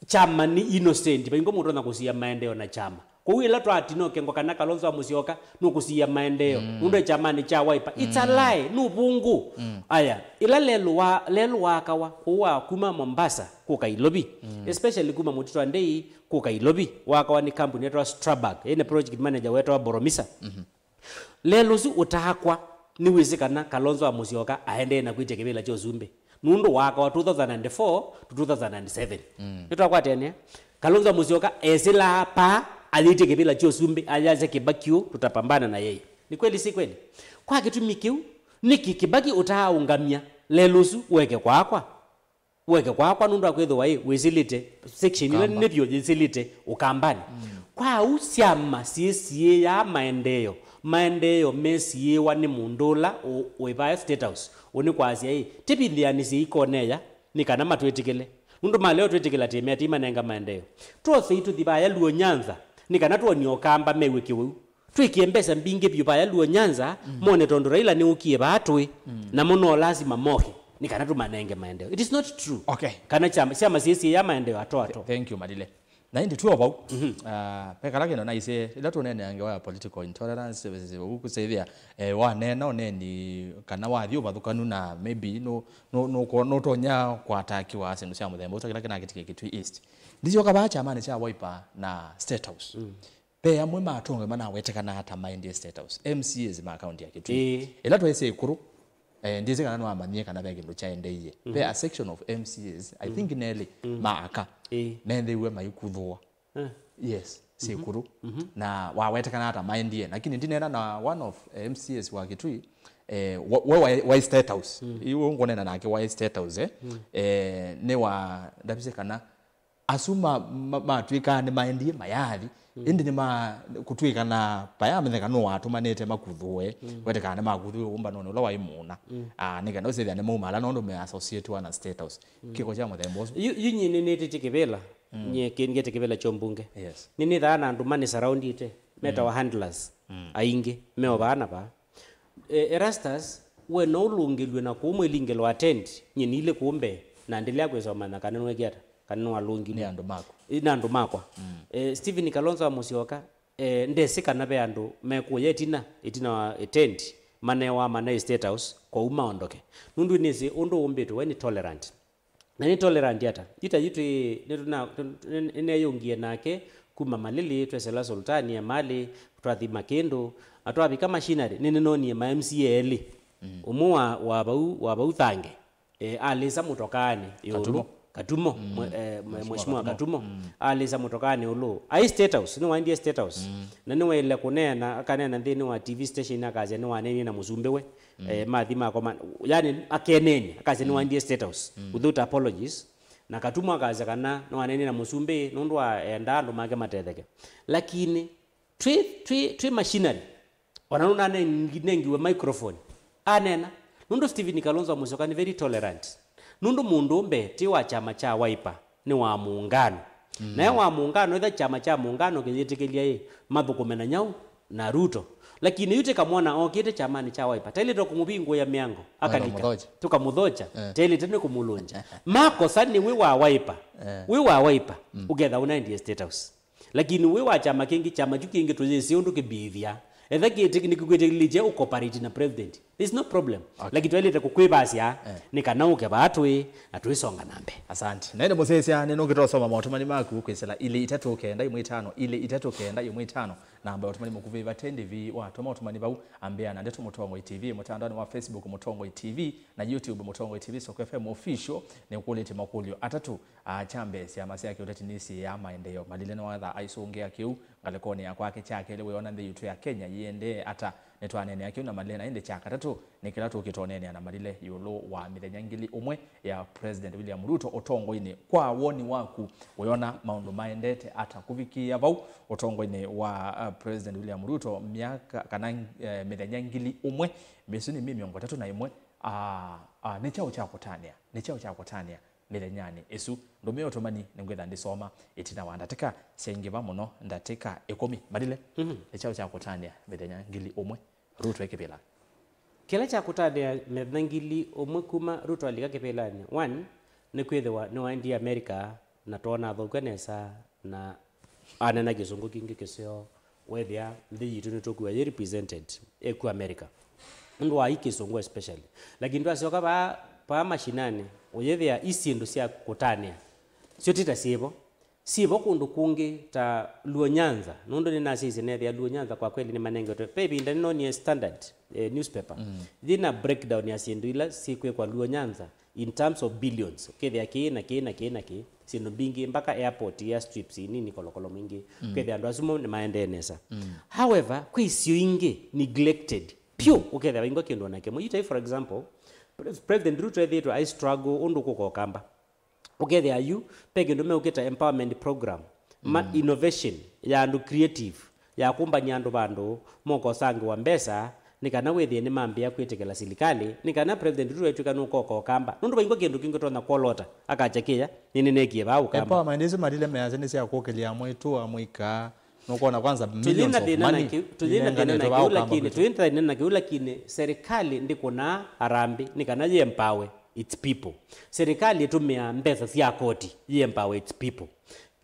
Kyama nĩ innocent, vaingwa mũndũ ũtonya kũsiĩa maendeeo na kyama. Kwoou ĩla twatina ũkengwa kana Kalonzo wa Musyoka nũkũsiĩa maendeeo nũndũ e kyamanĩ kya Wiper, it's a lie, nĩ ũvũngũ. Aya, ĩla lelũ wa, lelũ waakawa kũu wa kuma Mombasa kũka Ilovi, especially kuma Mũtitũ wa Ndei kũka Ilovi, waakawa nĩ kambuni yetawa Strabag, ĩna project manager wetawa Boromisa. Lelũ ũsu ũtaakwa, nĩwĩsĩ kana Kalonzo wa Musyoka aendee na kwĩtya kĩvĩla kya ũsumbĩ, nũndũ waakawa two thousand and four to two thousand and seven. Nĩtwakwatĩanĩa? Kalonzo Musyoka esĩlaa paa, ayĩtye kĩvĩla kya ũsumbĩ, ayasya Kĩbaki ũũ, "Tutapambana na yeye." Ni kweli, si kweli? Kwa kĩtumi kĩu, nĩkĩ Kĩbaki ũtaaũngamya lelũ ũsu weke kwakwa? Weke kwakwa nũndũ wa kwĩthĩwa ĩ wĩsĩlĩte section ĩla Kamba. Nĩ vyũ yĩsĩlĩte Ũkambanĩ. Kwa ũu syama syĩsiĩĩaa maendeeo, maendeeo mesiĩĩwa nĩ mũndũ ũla ũ- wĩ vaya State House. Ũnĩ kwasya ĩ, tĩvindĩanĩsye ikoneya nĩ kana matwĩtĩkĩle. Nũndũ maleo twĩtĩkĩla tĩmea tĩimanenga maendeeo. Twosei tũthi vaya Luo Nyanza nĩ kana twonie Ũkamba mew'e kĩwĩu. Twĩkĩe mbesa mbingĩ vyũ vaya Luo Nyanza, mone tondũ Raila nĩũkie vaa tũĩ, namo no lasima moke nĩ kana tũmanenge maendeeo. It is not true. Okay. Kana syama, syama syĩsiĩĩaa maendeeo ato ato. Thank you, Malile. Na ĩndĩ twĩ o vau, ah, ve kala kĩndũ naisye, ĩla tũneenea ngewa ya political intolerance, ũkũsĩthĩa, eh, waneena ũneeni kana wathi ũvathũkanu na maybe nũ- nũ- nũko- nũtonya kwatakiwa syĩndũ sya mũthemba ũsu, kĩla kĩnakĩtikie Kitui East. Ndisyoka vaa kyamanĩ kya Wiper na State House. Ve amwe ma atongoi manawetekanaa ta maendie State House, M C As ma kaunti ya Kitui. Ĩĩ. Ĩla twaisye ĩkũrũ, eh, ndĩsĩ kana nĩwamanyie kana ve kĩndũ kyaendeie. Ve a section of M C As, I think nelĩ, ma aka, Ĩĩ. methĩiwe maikuthũwa. Eh. Yes, syĩkũrũ. Na wawetekanaa ta maendie. Lakini ndineena na one of, eh, M C As wa Kitui, eh, wa- we wa- wa State House. Yu ngũneena nake wa State House, eh. Eh, nĩ wa ndavisye kana asu ma- ma- matw'ĩkaa nĩmaendie mayathi, ĩndĩ nĩma kũtw'ĩkana vayamenyeka nũũ watũmanĩte makuthũe, wetekaa nĩmakuthũe ũmbanonĩ ũla waĩ mũna. Ah, nĩ kana ũsĩthĩa nĩmauma ala nũndũ me associate na State House. Kĩko kya mũthemba ũsu. Yu yu nyie nĩnĩtĩtye kĩvĩla, nyie kĩngĩte kĩvĩla kyo mbunge. Yes. Nĩnĩthaa na andũ mani surroundĩte, metawa handlers, aingĩ, meovaa na vaa. E, Erastus, we no ũlũngĩlw'e na kũu mwĩlingĩlo wa tent, nyie nilĩ kũu mbee, na ndĩlea kwĩsomanya kana nĩwekĩa ata, kana nĩwalũngilw'e. Nĩ andũ maku. Ĩ, nĩ andũ makwa. E, Stephen Kalonzo wa Musyoka, e, ndesĩ kana ve andũ mekũya ĩtina, ĩtina wa tent, manewa mane State House, kwoou maondoke. Nũndũ nĩsĩ ũndũ ũmbĩtwe we nĩ tolerant. Na nĩ tolerant ata? Yu ta yu twĩ, nĩtũna- tũ- nĩ- nĩneyũngie nake kuma Malili, twesela Sultani, Emali, twathi Makĩndũ, na twavika Machinery, nĩnĩnonie ma M C A elĩ. Ũmwe wa, wa vau, wa vau Thange, e, alĩsa mũtokaanĩ ĩũlũ. Katumo. Katumo, mwe- e, mwe- Mheshimiwa Mheshimiwa Katumo. Katumo. Alĩsa mũtokaanĩ ĩũlũ. Ai State House, nĩwaendie State House. Na nĩwaĩle kũneena, akaneena nthĩnĩ wa T V station, akasya nĩwaneenie na mũsumbĩ we. Eh, mathi makoma, yani akenenia, akasya nĩwaendie State House without apologies, na Katumo akasya kana nĩwanenie na mũsumbĩ nũndũ wa enda andũ make matetheke. Lakini twĩ, twĩ, twĩ machinery, ona nũnanengiwe microphone, anena, nũndũ Stephen Kalonzo wa Musyoka nĩ very tolerant, nũndũ mũndũ ũmbe ti wa kyama kya Wiper, nĩ wa mũũngano. Nae wa mũũngano, ĩtha kyama kya mũũngano kĩyĩtĩkĩlya ĩ, mathũkũme na nyaũ na Ruto. Lakini yu tĩkamwona okĩte kyamanĩ kya Wiper, taĩlĩte kũmũvingũĩa mĩango, akalika. Mũthokya. Tũkamũthokya. Eh. Taĩlĩte nĩ kũmũlũngya. Makosa nĩ wĩ wa Wiper. Eh. Wĩ wa Wiper, ũketha ũnaendie State House. Lakini wĩ wa kyama kĩngĩ, kyama kyu kĩngĩ tũyĩsĩ ũndũ kĩmbĩĩthya. Etha kĩtĩ- nĩkĩkwĩtĩkĩlĩtye ũcooperate na president, there's no problem. Okay. Lakini twaĩlĩte kũkwĩvasya, eh, nĩ kana ũke vaa twĩ na twĩsonga na mbee. Asante. Na ĩndĩ mũsyaĩĩsya, nĩnũkĩte ũsoma maũtũmani maku kwĩsĩla ilĩ itatũ kenda ĩmwe itano, ilĩ itatũ kenda ĩmwe itano. Namba ya ũtũmani mũkuvĩ ĩvatĩ ndĩvi, watũma ũtũmani vau, ambĩa na ndeto Mũtongoi T V, mũtandaonĩ wa Facebook Mũtongoi T V, na YouTube Mũtongoi T V Soko F M Official. Nĩkũlĩtye makũlyo atatũ. A, kya mbee, syama sya kĩũteti nĩsiĩaa maendeeo. Malile nĩwatha aisũngĩa kĩu ngalĩkonĩ ya kwake. Kya kelĩ, wĩona nthĩ yitũ ya Kenya yĩendee ata? Nĩtwaneenea kĩu na Malile. Na ĩndĩ kya katatũ nĩ kĩla tũkĩte ũneenea na Malile ĩũlũ wa mĩthenya ngili ũmwe ya President William Ruto ũtongoinĩ. Kwa woni waku, wĩona maũndũ maendete ata kũvikĩĩa vau ũtongoinĩ wa, uh, President William Ruto myaka kana, eh, mĩthenya ngili ũmwe, mĩsuni mĩ mĩongo ĩtatũ na ĩmwe? A, a, nĩ kyaũ kya kũtanĩa? Nĩ kyaũ kya kũtanĩa mĩthenyanĩ ĩsu? Ndũmĩa ũtũmani, nĩngwĩtha ndĩsoma ĩtina wa ndatĩka syaingĩva mũno, ndatĩka ĩkũmi. Malile, mhm, nĩ kyaũ kya kũtanĩa mĩthenya ngili ũmwe Ruto e kĩvĩlanĩ? Kĩla kya kũtanĩa mĩthenya ngili ũmwe kuma Ruto alika kĩvĩlanĩ, one, nĩ kwĩthĩwa nĩwaendie America, na twoona athokw'a nesa, na anena kĩsũngũ kingĩ kĩseo, wethĩa nthĩ yitũ nĩtũkwĩwa yĩ represented ĩku America. Nũndũ wa ĩ kĩsũngũ especially. Lakini twasyoka vaa, vaa mashinani, ũyĩthĩa i syĩndũ sya kũtanĩa. Syo ti ta syĩvo. Syĩvo kũndũ kũngĩ ta Luo Nyanza. Nũndũ nĩnasyaisye nethĩa Luo Nyanza kwa kweli nĩmanengetwe. Ve ĩvinda nĩnonie Standard, eh, newspaper. Mm. Yĩna breakdown ya syĩndũ ila syĩkwĩkwa Luo Nyanza in terms of billions. Ũkethĩa kĩĩ na kĩĩ na kĩĩ na kĩĩ. syĩndũ mbingĩ, mpaka airport, airstrips nini, kolokolo mwingĩ. Mm. Ũkethĩa andũ asu mo nĩmaendee nesa. Mm. However, kwĩ isio ingĩ neglected. Pyu, mm, ũkethĩa vaingwa kĩndũ ona kĩmwe. You take, for example, Pres-, President Ruto ethĩĩtwe ai struggle ũndũ kũka Ũkamba. Ũkethĩa yu, ve kĩndũ meũkĩta empowerment program, ma-, mm, innovation ya andũ creative, ya kũmbany'a andũ vandũ, mokosangĩwa mbesa, nĩ kana wĩthĩe nĩmambĩĩa kwĩtĩkĩla silikalĩ, nĩ kana President Ruto etw'ĩka nũkoka Ũkamba. Nũndũ vaingwa kĩndũ kĩngĩ ũtonya kwolota, akakya kĩya, nĩnĩneekie vaa Ũkamba. Empowerment isu Malile measya nĩ sya kũkĩlya mwĩĩtu wa mũika, nũkwona kwanza millions of money. Tũyĩ na thĩna na kĩu, tũyĩ na thĩna na kĩu, lakini, tũyĩ na thĩna na kĩu, lakini serikali ndĩkũnaa harambĩ, nĩ kana yĩ empower its people. Serikali ĩtũmĩaa mbesa sya koti yĩ empower its people.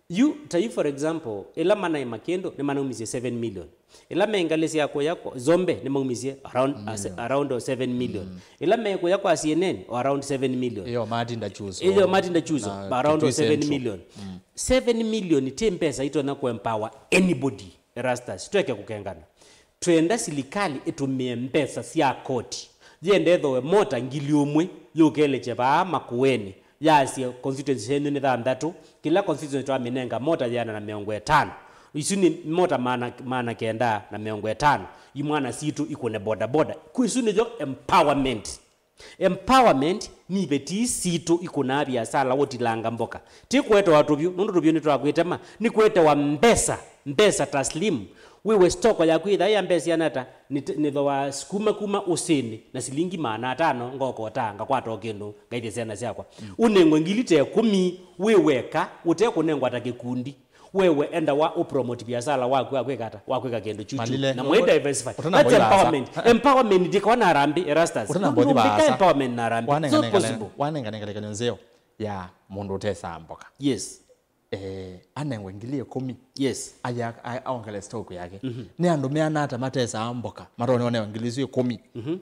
Yu, ta yu, for example, ĩla manaĩma kĩndũ, nĩmanaumisye seven million. Ĩla me ngalĩ sya kũya kwa Zombe, nĩmaumisye around, a se-, around o seven million. Mm. Ĩla me kũya kwa C N N, o around seven million. Ĩyo matinda chuzo. Ĩyo matinda chuzo, na around o seven million. Mm. Seven million ti mbesa itonya kũ empower anybody, Erastus. Tweke kũkengana. Twenda silikalĩ ĩtũmĩe mbesa sya koti. Yĩenda ĩthowe mota ngili ũmwe yũkelekye vaa Makueni, yaasye constituency syenyu nĩ thanthatũ, kĩla constituency twamĩnenga mota yĩana na mĩongo ĩtano. Isu nĩ mota maana, maana kenda na mĩongo ĩtano. Imwana sitũ ikũne bodaboda. Kwĩ isu nĩyo empowerment. Empowerment nĩ iveti sitũ ikũnaa viasala ũtilanga mboka. Ti kũetewa tũvyũ, nũndũ tũvyũ nĩtwakwĩtema, nĩ kũetewa mbesa, mbesa taslim. Wĩwe stoko yaku ĩthaa ya mbesa iana ata, nĩ t-, nĩthoa kuma, kuma ũsĩnĩ na silingi maana atano, ngoka ũtaa, ngakwata o kĩndũ, ngaithya syana syakwa. Mm. Ũnengwe ngili ta ĩkũmi, wĩ weka, ũte kũnengwa ta kĩkundi. Wewe enda wa ũpromote biasala waku wa kwĩka ata, wa kwĩka kĩndũ chuchu. Malile, na mwĩ diversify. That's empowerment. Empowerment ndĩkawa na harambĩ, Erastus. Ũtanambothi vaasa. Empowerment na harambĩ. It's not possible. Wanenganenga ngelekany'o nzeo ya mũndũ ũtesaa mboka. Yes. Eh, anengwe ngili ĩkũmi. Yes. Aya, a-, aongele stock yake. Mhm. Nĩ andũ meana ata matesaa mboka? Matonya onengwa ngili isu ĩkũmi. Mhm.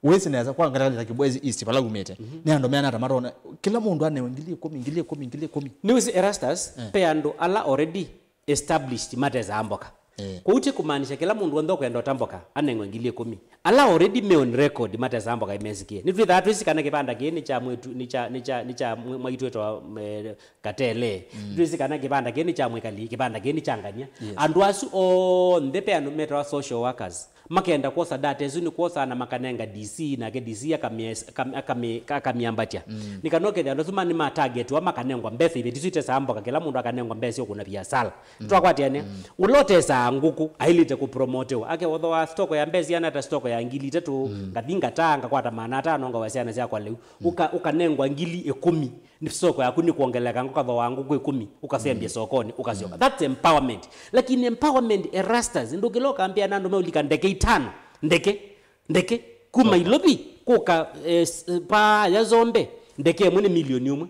Wĩsĩ nesa kwa ngalĩko ya Kibwezi East vala umĩte. Mhm. Nĩ andũ meana ata matona, kĩla mũndũ anewe ngili ĩkũmi, ngili ĩkũmi, ngili ĩkũmi. Nĩwĩsĩ Erastus, eh, ve andũ ala already established matesaa mboka. Eh. Kwoou ti kũmaanisha kĩla mũndũ w'onthe ũkwenda ũta mboka anengwe ngili ĩkũmi. Ala already me on record matesaa mboka imesikie. Nĩtwĩthaa twĩsĩ kana kĩvanda kĩĩ nĩ kya mwĩtu, nĩ kya, nĩ kya, nĩ kya mwaitũ wĩtawa, eh, Katele. Mm. Twĩsĩ kana kĩvanda kĩĩ nĩ kya mwĩkali, kĩvanda kĩĩ nĩ kya ngania. Yes. Andũ asu onthe ve andũ metawa social workers. Makenda kwosa data ĩsu nĩ kwosaa na makanenga D C, nake D C akamĩ-, akam-, akamĩ-, akamĩambatya. Mm. Nĩ kana ũkethĩa andũ asu ma nĩmatargetiwa makanengwa mbesa iveti isu itesaa mboka, kĩla mũndũ akanengwa mbesa ũkũna viasala. Mm. Twakwatĩanĩa? Mm. Ũla ũtesaa ngũkũ ailĩte kũpromotewa. Akewothoa stoko ya mbesa iana ata, stoko ya ngili itatũ, mm, ngathi ngataa, ngakwata maana atano, ngawa syana syakwa lĩu. Mm. Ũka-, ũkanengwa ngili ĩkũmi. Nĩ soko yaku nĩ kwongeleka, ũkathoa ngũkũ ĩkũmi, ũkasembya, mm, sokonĩ, ũkasyoka. Mm. That's empowerment. Lakini empowerment, Erastus, ndũkĩla ũkambĩa na andũ meũlika ndeke itano, ndeke, ndeke, kuma Ilovi kũka, eh, s-, paa ya Zombe, ndeke ĩmwe nĩ milioni ũmwe.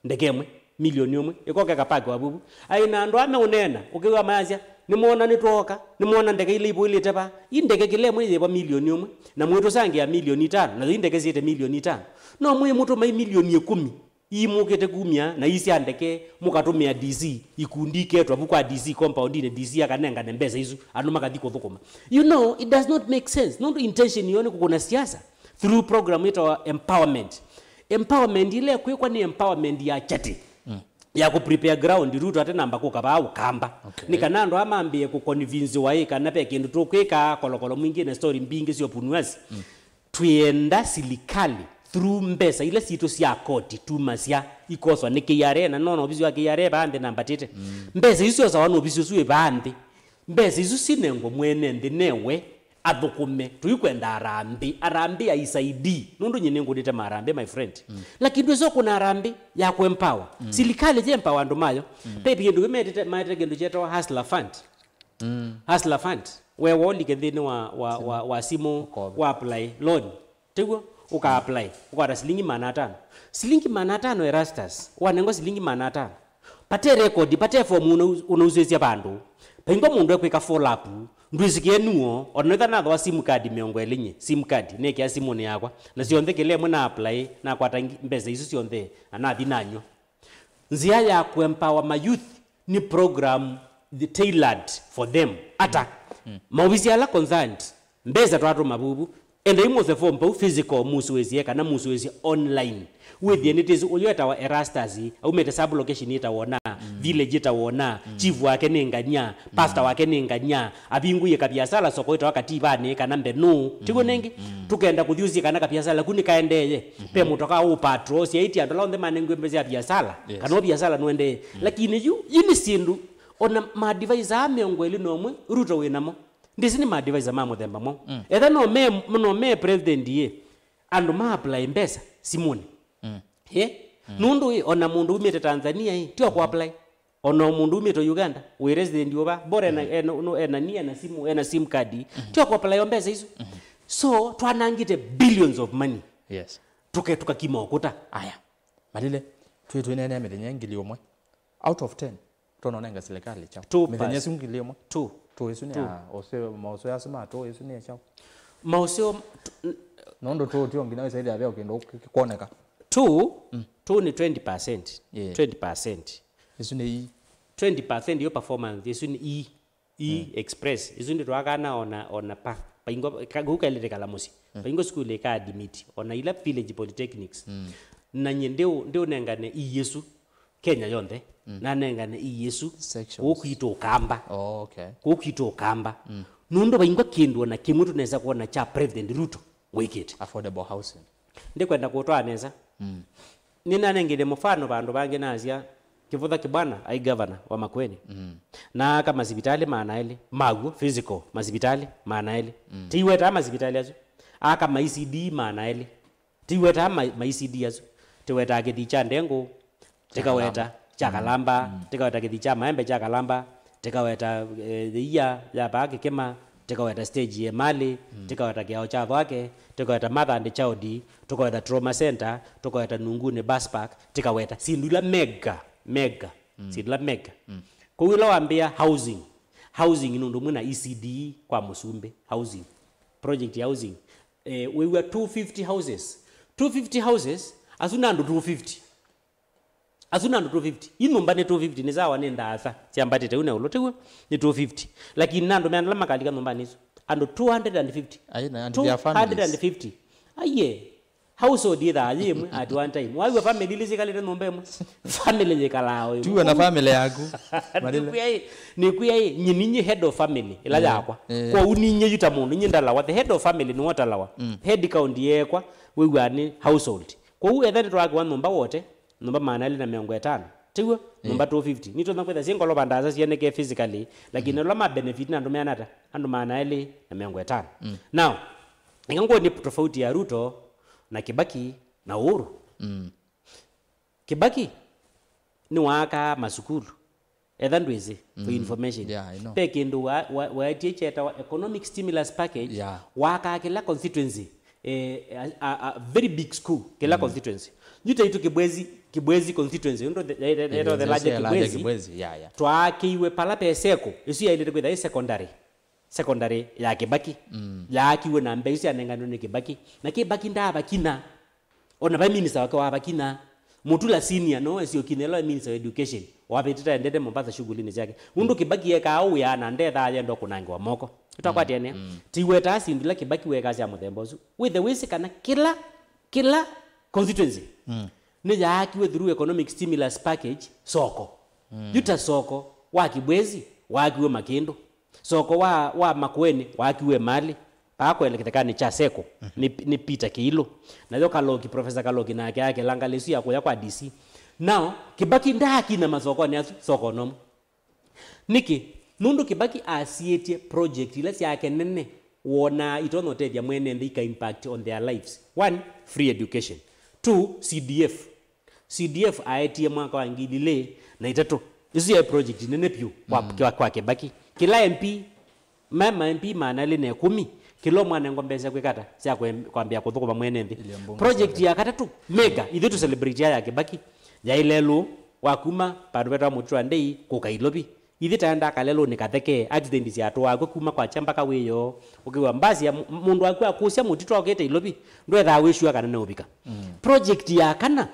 Ndeke ĩmwe, milioni ũmwe, ĩkoke kapaki wa vuvu. Ai na andũ ame ũneena, ũkĩw'a mayasya, "Nĩmwona nĩtwooka, nĩmwona ndeke ila ivũĩlĩte vaa." Ii ndeke kĩla ĩmwe yĩva milioni ũmwe, na mwĩtũsangĩa milioni itano, na ii ndeke syĩte milioni itano. No mwĩmũtũma i milioni ĩkũmi. Ii mũkĩte kumya na ii sya ndeke, mũkatũmĩa D C, ikundi iketwa vu kwa D C compoundinĩ, D C akanengane mbesa isu, andũ makathi kũthũkũma. You know, it does not make sense. Nũndũ intention yoo nĩ kũkũna siasa through program ĩtawa empowerment. Empowerment ĩla ĩkwĩkwa nĩ empowerment ya kyatĩ. Mm. Ya kũ prepare ground, Ruto atanamba kũka vaa Ũkamba. Okay. Nĩ kana andũ aa mambĩĩe kũ convincewa ĩ kana ve kĩndũ tũkwĩka, kolokolo mwingĩ na story mbingĩ sya ũpunuasi. Mm. Twĩenda silikalĩ, through mbesa ila sitũ sya koti tumasya, ikoswa nĩ K R A, na nona ovisi wa K R A vaa nthĩ nambatĩte. Mm. Mbesa isu syosawa na ovisi ũsu wĩ vaa nthĩ. Mbesa isu sinengwe mwene nthĩ newe athũkũme. Tũikwenda harambĩ, harambĩ aisaidii. Nũndũ nyie nĩngũnĩte maharambĩ, my friend. Mm. Lakini ndwĩsa kũna harambĩ ya kũ empower. Mm. Silikalĩ yĩ empower andũ mayo. Mm. Ve kĩndũ kĩmetete, maetete kĩndũ kyetawa Hustler Fund. Mm. Hustler Fund. We wolike nthĩnĩ wa, wa, wa, wa simũ, wa apply loan. Tiguo? Ũka apply, ũkwata silingi maana atano. Silingi maana atano, Erastus, wanengwa silingi maana atano. Pate record, pate form ũnau-, ũnausĩsya vandũ. Paingwa mũndũ ekwĩka follow up, ndwĩsĩkĩe nuo, ona nĩtha nathoa sim card mĩongo ĩlĩ nye, sim card, nĩkĩa simũnĩ yakwa. Na syonthe kĩla ĩmwe na apply, nakwata ngi-, mbesa isu syonthe, na nathi nanywa. Nzĩa ya kũ empower ma youth nĩ program the tailored for them. Ata? Mm. Maovisi ala concerned, mbesa twatũma vuvu, Endai mũse form pau physical, mũsũĩsye kana mũsũĩsye online. Wĩthĩe nĩtĩsĩ ũyũ etawa Erastus, aumĩte sub location ĩtawa ũna, village ĩtawa ũna, chief wake nĩ ngany'a, pastor wake nĩ ngany'a, avingũie kaviasala soko ĩtawa Kativanĩ kana Mbenu. Tiw'o nĩngĩ? Tũkenda kũthi ũsie kana kaviasala ku nĩkaendee. Ve mũtoka ũ patrol, syaĩtye andũ ala onthe manengiwe mbesa ya viasala, yes, kana ũ viasala nũendee. Lakini yu, yu nĩ syĩndũ, ona ma advisor aa mĩongo ĩlĩ na ũmwe, Ruto wĩ namo. Ndĩsĩ nĩ ma advisor ma mũthemba mwaũ. Etha no me, no me president ĩ, andũ ma apply mbesa simũnĩ. Ĩ? Nũndũ ĩ, ona mũndũ umĩte Tanzania ĩ, ti o kũ apply. Ona mũndũ umĩte Uganda, wĩ resident ũva, bora ena, ena, no, ena, ni ena simu, ena sim card ĩ, ti o kũ apply o mbesa isu. So, twanangĩte billions of money. Yes. Tũke, tũkakima ũkũta. Aya. Malile, twĩ twĩneenea mĩthenya ngili ũmwe. Out of ten, tũnonenga silikalĩ kyaũ? Two mĩthenya percent. Ĩsu ngili ũmwe. Two. Two ĩsu nĩ two. Ya, ũseo, maũseo asu ma two ĩsu nĩ kyaũ? Maũseo, t-, n-, nũndũ two tio nginya wĩsaithĩa veo kĩndũ kĩ-, kĩkwoneka. Two, two nĩ twenty percent. Yeah. Twenty percent. Ĩsu nĩ ii. Twenty percent yo performance, ĩsu nĩ ii. Ii express. Ĩsu nĩ twakana ona, ona pa. Paingo, ka-, kau kailĩte kala mũsyĩ. Paingo school ĩka admit. Ona ila village polytechnics. Na nye ndiũ, ndiũnengane ii ĩsu. Kenya yonthe, nanengane ii ĩsu. Sections. Kũu kwitũ Ũkamba. Oh, okay. Kũu kwitũ Ũkamba. Nũndũ vaingwa kĩndũ ona kĩmwe tũnesa kwona kya President Ruto wĩkĩte. Affordable housing. Ndikwenda kũtwaa nesa. Nĩnanengire mũfano vandũ vangĩ nasya, Kĩvũtha Kĩbwana aĩ governor wa Makueni. Na aka masivitalĩ maana elĩ, maw'o, physical, masivitalĩ maana elĩ. Tiwetaa masivitalĩ asu. Aka ma E C D maana elĩ. Tiwetaa ma, ma E C D asu. Tiwetaa kĩthii kya Ndengũ, tikaweta kya Kalamba, tikaweta kĩthii kya Maembe kya Kalamba, tikaweta, eh, the year ya paa Kĩkĩma, tikaweta stage ya Emali, tikaweta kĩao kya Thwake, tikaweta Mother and Child, tukaweta Trauma Center, tukaweta Nunguni Bus Park, tikaweta syĩndũ ila mega, mega, syĩndũ ila mega. Kwoou ĩla wambĩa housing, housing nĩ ũndũ ũmwe na E C D kwa Mũsumbĩ, housing, project ya housing, eh, wĩw'a two fifty houses. Two fifty houses, asu nĩ andũ two fifty. Asu nĩ andũ two fifty. Ii nyũmba nĩ two fifty, nĩ sawa, nĩ ndaasa syambatĩte u na ĩũlũ, tiw'o? Nĩ two fifty. Lakini nĩ andũ meana ala makalika nyũmbanĩ isu? Andũ two hundred and fifty. Ai, na, and their families. Two hundred and fifty. Aiye. Household yĩthaa yĩ ĩmwe at one time. Waw'a family ilĩ syĩkalĩte nyũmba ĩmwe? Family yĩkalaa o ĩmwe. Tiwe na family yaku. Nĩkwĩa ĩ, nĩkwĩa ĩ, nyie ninyie head of family ĩla yakwa. Eh. Kwoou ninyie yu ta mũndũ, nyie ndalawa. The head of family nĩwe ũtalawa. Head count yeekwa, wĩw'aa nĩ household. Kwoou etha nĩtwakĩwa nyũmba wote, nyũmba maana elĩ na mĩongo ĩtano. Tiw'o? Nyũmba two fifty. Nĩtũna kwĩtha syĩ ngolova ndaasa syoneke physically, lakini ala ma benefit nĩ andũ meana ata? Andũ maana elĩ na mĩongo ĩtano. Now, ĩka ngũonie tofauti ya Ruto na Kibaki na Uhuru. Kibaki nĩwaakaa masukulu. Etha ndwĩsĩ, for information. Yeah, I know. Ve kĩndũ wa, wa, waetie kyetawa economic stimulus package, yeah, waakaa kĩla constituency, eh, a, a, a very big school, kĩla constituency. Yu taitũ Kibwezi, Kibwezi constituency, ũndũ the, the, the, the, the larger Kibwezi, yeah, yeah, twaakĩiwe pala pe seko, ĩsu yaĩlĩte kwĩtha ĩ secondary. Secondary ya Kibaki, yaakiwe na mbei syanenganwe nĩ Kibaki. Na Kibaki ndaavakina. Ona vai minister wake wavakina. Mutula Senior no esio kina ĩla minister wa education. Wavĩtĩte endete Mombasa shughulinĩ syake. Nũndũ Kibaki ekaa ũũ wĩa na ndethaa yenda kũnangiwa moko. Twakwatĩanĩa. Tiwetaa syĩndũ ila Kibaki wekaa sya mũthemba ũsu. Wĩthe wĩsĩ kana kĩla, kĩla constituency nĩyaakiwe through economic stimulus package soko. Yu ta soko wa Kibwezi waakiwe Makĩndũ. Soko wa, wa Makueni waakiwe Emali, paa kũelekethekanĩ kya seko, nĩ, nĩ Peter Kĩilũ. Nayo Kaloki, Professor Kaloki nake akĩla ngalĩ ĩsu ya kũya kwa D C. Now, Kibaki ndaakina masokonĩ asu, soko nomo. Nĩkĩ? Nũndũ Kibaki asiĩtye project ila syake nene wonaa itonya ũtethya mwene nthĩ ika impact on their lives. One, free education. Two, C D F. C D F aetie mwaka wa ngili ilĩ na itatũ. Ĩsu yaĩ project nene vyũ kwa, kwa, kwa Kibaki. Kĩla M P, me ma M P maana elĩ na ĩkũmi, kĩla ũmwe anengwa mbesa kwĩka ata? Sya kwambĩĩa kũthũkũma mwene nthĩ. Project ya katatũ, mega, ithyĩ tũ celebrate ya Kibaki, yaĩ lelũ wa kuma vandũ vetawa Mũtitũ wa Ndei kũka Ilovi. Ithyĩ taendaa kalelũnĩ Katheke, accident syatũaa kw'o kuma kwa Kyambaka wĩoo. Ũkĩw'a mbasi ya mũ-, mũndũ waku akũsya mũtitũ okĩte Ilovi, ndwethaa wĩ sure kana nĩũvika. Project ya kana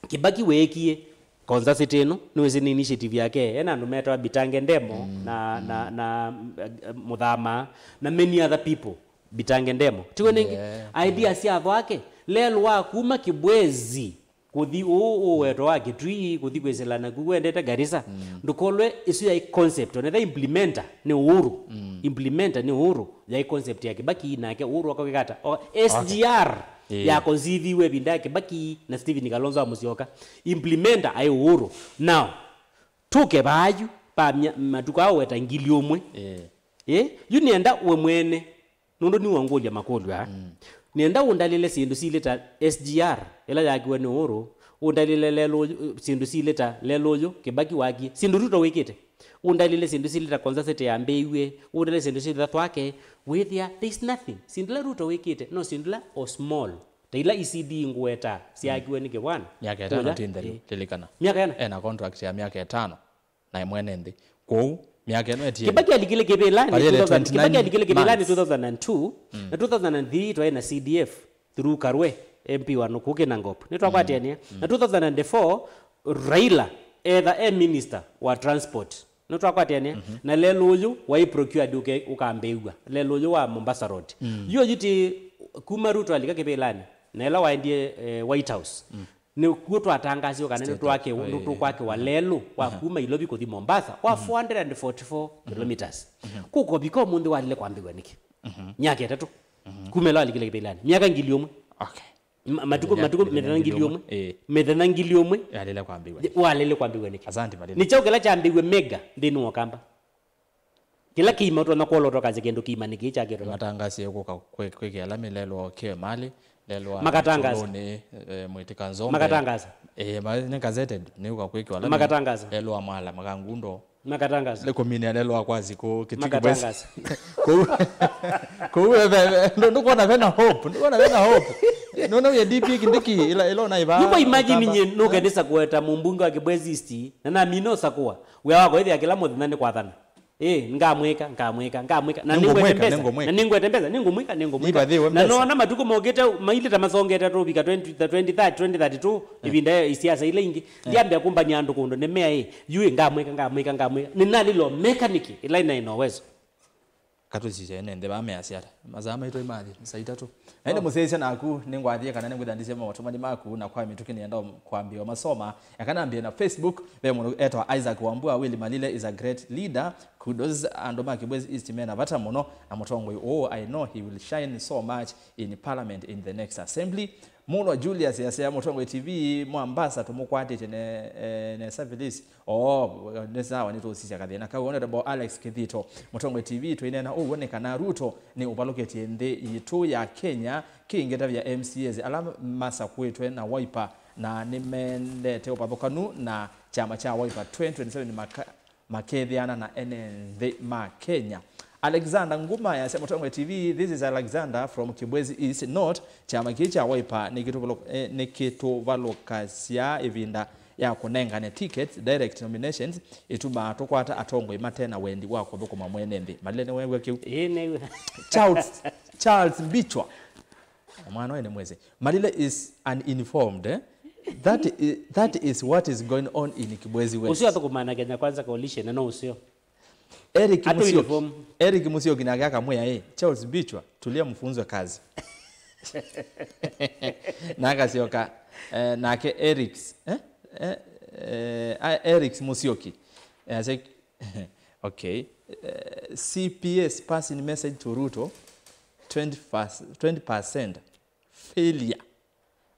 Kibaki weekie, Konza City ĩno, nĩwĩsĩ nĩ initiative yake, ena andũ metawa Bitange Ndemo na, na, na, eh, Mũthama, na many other people. Mbitange ndemo. Tiwe nĩngĩ. Yeah. Idea sya athwake. Lelũ wa kuma Kibwezi. Kũthi ũũ ũweto wa Kitui, kũthi kwĩsĩla naku wendete Garissa. Mm. Ndũkolwe ĩsu yaĩ concept. Onetha implementer nĩ Uhuru. Mm. Implementer nĩ Uhuru. Yaĩ concept ya Kibaki nake Uhuru akawĩkata. O, S G R. Okay. Yeah. Ya conceiviwe ĩvinda ya Kibaki na Stephen Kalonzo wa Musyoka. Implementer aĩ Uhuru. Now, tũke vaayu, pa mya-, matukũ aa ũweta ngili ũmwe. Eh. Eh? Yu nĩenda we mwene, nũndũ nĩwe ngũlya makũlyo aa. Mm. Nĩenda ũndalĩle syĩndũ silĩ ta S G R, ĩla yakiwe nĩ Uhuru, ũndalĩle lelũ ũyũ, syĩndũ silĩ ta lelũ ũyũ, Kibaki wakie, syĩndũ Ruto wĩkĩte. Ũndalĩle syĩndũ silĩ ta concert yambĩĩw'e, ũndalĩle syĩndũ silĩ ta thwake, wĩthĩa, there's nothing. Syĩndũ ila Ruto wĩkĩte, no syĩndũ ila o small. Ta ila E C D ngũweta, syaakiwe nĩ Kĩvwana. Myaka ĩtano ti nthelu, eh, lilikana. Myaka ĩana? Ena contract ya myaka ĩtano. Na ĩmwe nĩ nthĩ. Kwoou, myaka ĩno ĩtiele. Kibaki alikile kĩvĩlanĩ Paliele two thousand, twenty-nine Kibaki alikile kĩvĩlanĩ months. Two thousand and two, mm, na two thousand and three twaĩ na C D F through Karwe, M P wa Nukuki na Ngop. Nĩtwakwatĩania. Mm. Na two thousand and four, Raila, etha e minister wa transport. Nĩtwakwatĩania. Mhm. Na lelũ ũyũ waĩ procured ũke-, ũkambĩĩw'a. Lelũ ũyũ wa Mombasa Road. Mm. Yu ũyũ ti kuma Ruto alika kĩvĩlanĩ. Na ĩla waendie, eh, White House. Mm. Nĩkw'o twatangaasiwe kana nĩtwake-, nĩtũkwakĩwa lelũ wa kuma Ilovi kũthi Mombasa wa four hundred and forty-four kilometers. Kũkovika ũmũnthĩ walile kwambĩw'a nĩkĩ? Myaka ĩtatũ. Kuma ĩla walikile kĩvĩlanĩ. Myaka ngili ũmwe. Okay. Ma-, matukũ, matukũ mĩthenya ngili ũmwe. Ĩĩ. Mĩthenya ngili ũmwe. Yalile kwambĩw'a. Walile kwambĩw'a nĩkĩ? Asante, Malila. Nĩ kyaũ kĩla kyambĩw'e mega nthĩnĩ wa Ũkamba? Kĩla kĩima ũtonya kwolotwa kasya kĩndũ kĩima nĩ kĩĩ kyakĩtwe vau. Matangasie kũka kwĩ-, kwĩkĩa ala mĩlelwa kĩ malĩ, lelwa Makatangaza. Tũlũnĩ, eh, Mwĩtĩka Nzombe. Makatangaza. Eh, ma-, nĩ gazetted, nĩ ũka kwĩkĩa ala Makatangaza. Lelwa Mwala, Makangundo. Makatangaza. Nĩ kũminia lelwa kwa sikũ, Kitui Kibwezi. Makatangaza. Kũu, kũu, eh, eh, ndũ-, ndũkwona vena hope, ndũkwona vena hope. Nũna wĩ D P Kindiki, ila, ila ũnaivaa. Nyumba imagine Ũkamba. Nye nũkendesa kũweta mũmbunge wa Kibwezi East, na namina ũsakũa. Wĩa wako ĩthĩa kĩla mũthenya nĩ kwathana. Ĩ, ngamwĩka, ngamwĩka, ngamwĩka. Na nĩngwete mbesa. Na nĩngwete mbesa, nĩngũmwĩka, nĩngũmwĩka. Nĩvathĩwe mbesa. Na nona matukũ mokĩte, mailĩta masongete tũvika twenty, twenty thirty, twenty thirty-two, ĩvinda ya isiasa ila ingĩ. Ndiambĩa kũmbany'a andũ kũndũ nĩmea ĩ, yu ĩ, ngamwĩka, ngamwĩka, ngamwĩka. Nĩnalilo mechanic, ĩla ĩnaĩ na uwezo. Katũsisya ene nthĩ vaa measya ata? Masaa maitũ mathi, saa itatũ. Na ĩndĩ mũsyaĩĩsya naku, nĩngwathie kana nĩngwĩthandĩsya maũtũmani maku, na kwa mĩtũkĩ nĩenda kwambĩĩa masoma. Eka nambĩe na Facebook, ve mũndũ etawa Isaac Wambua, Willy Malile is a great leader. Kudos, andũ ma Kibwezi East mena vata mũno na mũtongoi ũũ, I know he will shine so much in parliament in the next assembly. Mũlwa Julius yasya, Mũtongoi T V Mombasa tũmũkwatĩtye ne, eh, nesa Phyllis. Oo, nĩ sawa, nĩtũũsisya kathĩna kau. Honorable Alex Kithito, Mũtongoi T V, tũineena ũw'o nĩ kana Ruto nĩ ũvalũkĩtye nthĩ yitũ ya Kenya, kĩngĩ tavya M C As ala masakũĩtwe na Wiper na nĩmendete ũvathũkanu na kyama kya Wiper twenty twenty-seven maka-, makethĩana na ene nthĩ ma Kenya. Alexander Nguma yasya, Mũtongoi T V, this is Alexander from Kibwezi East North. Kyama kĩĩ kya Wiper nĩkĩtũvalũ-, eh, nĩkĩtũvalũkasya ĩvinda ya kũnengane tickets, direct nominations, ĩtumaa tũkwata atongoi mate na wendi wa kũthũkũma mwene nthĩ. Malile nĩweew'a kĩu? Ĩĩ, nĩw'a. Charles, Charles Mbichwa. Mwana ũyũ nĩ mwĩsĩ. Malile is uninformed, eh? That i-, that is what is going on in Kibwezi West. Ũcio athũkũmaa na Kenya Kwanza Coalition, na no ũcio. Eric Atũ Musyoki. Uniform. Eric Musyoki nake akamwĩa, "Ĩ, Charles Mbichwa, tulia mfunzwe kazi." Na akasyoka, eh, nake Eric, eh? Eh, eh, a-, Eric Musyoki. Eh, asya, okay. Eh, C P S passing message to Ruto, twenty percent, twenty percent failure.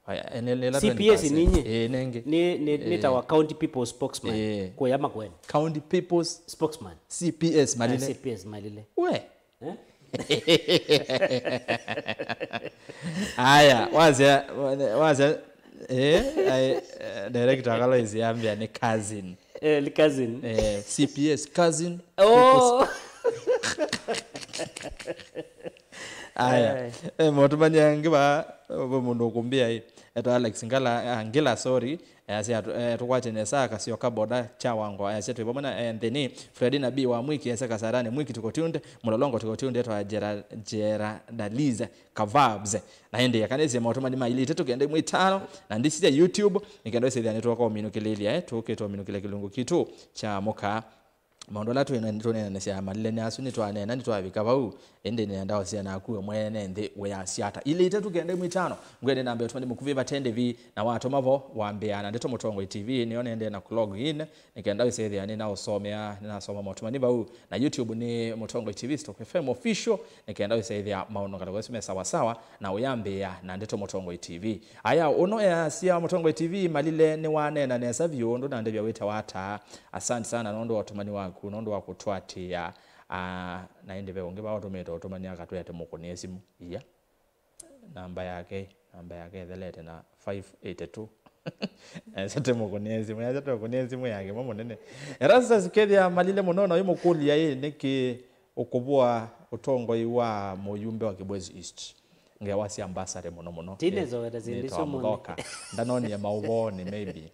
Aya, ene-, ela C P S twenty percent. Ninyi? Eh, nenge. Ni, ni, ni Eh. tawa County People's Spokesman. Eh. Kũya Makueni. County People's Spokesman. C P S Ah, Malile. C P S Malile. We. Eh? Aya, wasya, wasya, eh, ai, eh, director akala isi yambia ni cousin. Eh, ni cousin. Eh, C P S cousin. Oh. Aya. Ai. Eh, maũtũmani angĩ va, ve mũndũ ũkũmbĩa ĩ. Etwa Alex Ngala, ah, Ngila, sorry. Eh, asya, eh, tũkwate nesa, Kasyoka Boda, Chawango. Ayasya twĩ vamwe na, eh, nthĩnĩ. Fredina B wa Mwiki, ayasya Kasarani, Mwiki tuko tuned. Mũlolongo tuko tuned, etwa Jera, Jera Dalize. Kavabs. Na ĩndĩ akanĩsye maũtũmani ma ilĩ itatũ kenda ĩmwe itano, na ndisi sya YouTube, nĩ kenda ĩsĩthĩa nĩtwoka ũminũkĩlĩlya, eh, tũkĩte ũminũkĩlya kĩlungu kitũ kya mũka. Maũndũ ala twĩ-, tũneenanĩsya malile nĩ asu, nĩtwaneena, nĩtwavika vau, ĩndĩ nĩenda ũsya naku we mwene nthĩ wĩyasya ata. Ilĩ itatũ kenda ĩmwe itano, ngwende namba ya ũtũmani mũkuvĩ vate ndĩvi, na watũma vo, wambĩa na Ndeto Mũtongoi T V, nĩyo nendee na kũ log in, nĩ kenda wĩsethĩa nĩnaũsomea, nĩnasoma maũtũmani vau, na YouTube nĩ Mũtongoi T V Stock F M Official, nĩ kenda wĩsethĩa maũndũ ngalĩko isu me sawa sawa, na ũyambĩĩa na Ndeto Mũtongoi T V. Aya, ũno easya Mũtongoi T V, malile nĩwaneena nesa vyũ, ũndũ nandĩvya wĩtawa ata. Asante sana nũndũ wa ũtũmani waku, nũndũ wa kũtũatĩĩa. Ah, na ĩndĩ ve ũngĩ vaa ũtũmĩte ũtũmani akatwĩa tũmũkũnĩe simũ. Iya. Namba yake, namba yake ĩthelete na five eighty two. Esa tũmũkũnĩe simũ, esa tũmũkũnĩe simũ yake, mwa mũnene. Erastus Kethia, malile mũno, na ũimũkũlya ĩ, nĩkĩ ũkũvũa ũtongoi wa mũyumbe wa Kibwezi East? Ngewa sya ambassador mũno mũno. Tine Nĩ-, zoeta zindi nĩtawa sio mũno. Mũthoka. Ndanonie maũvoonĩ, maybe.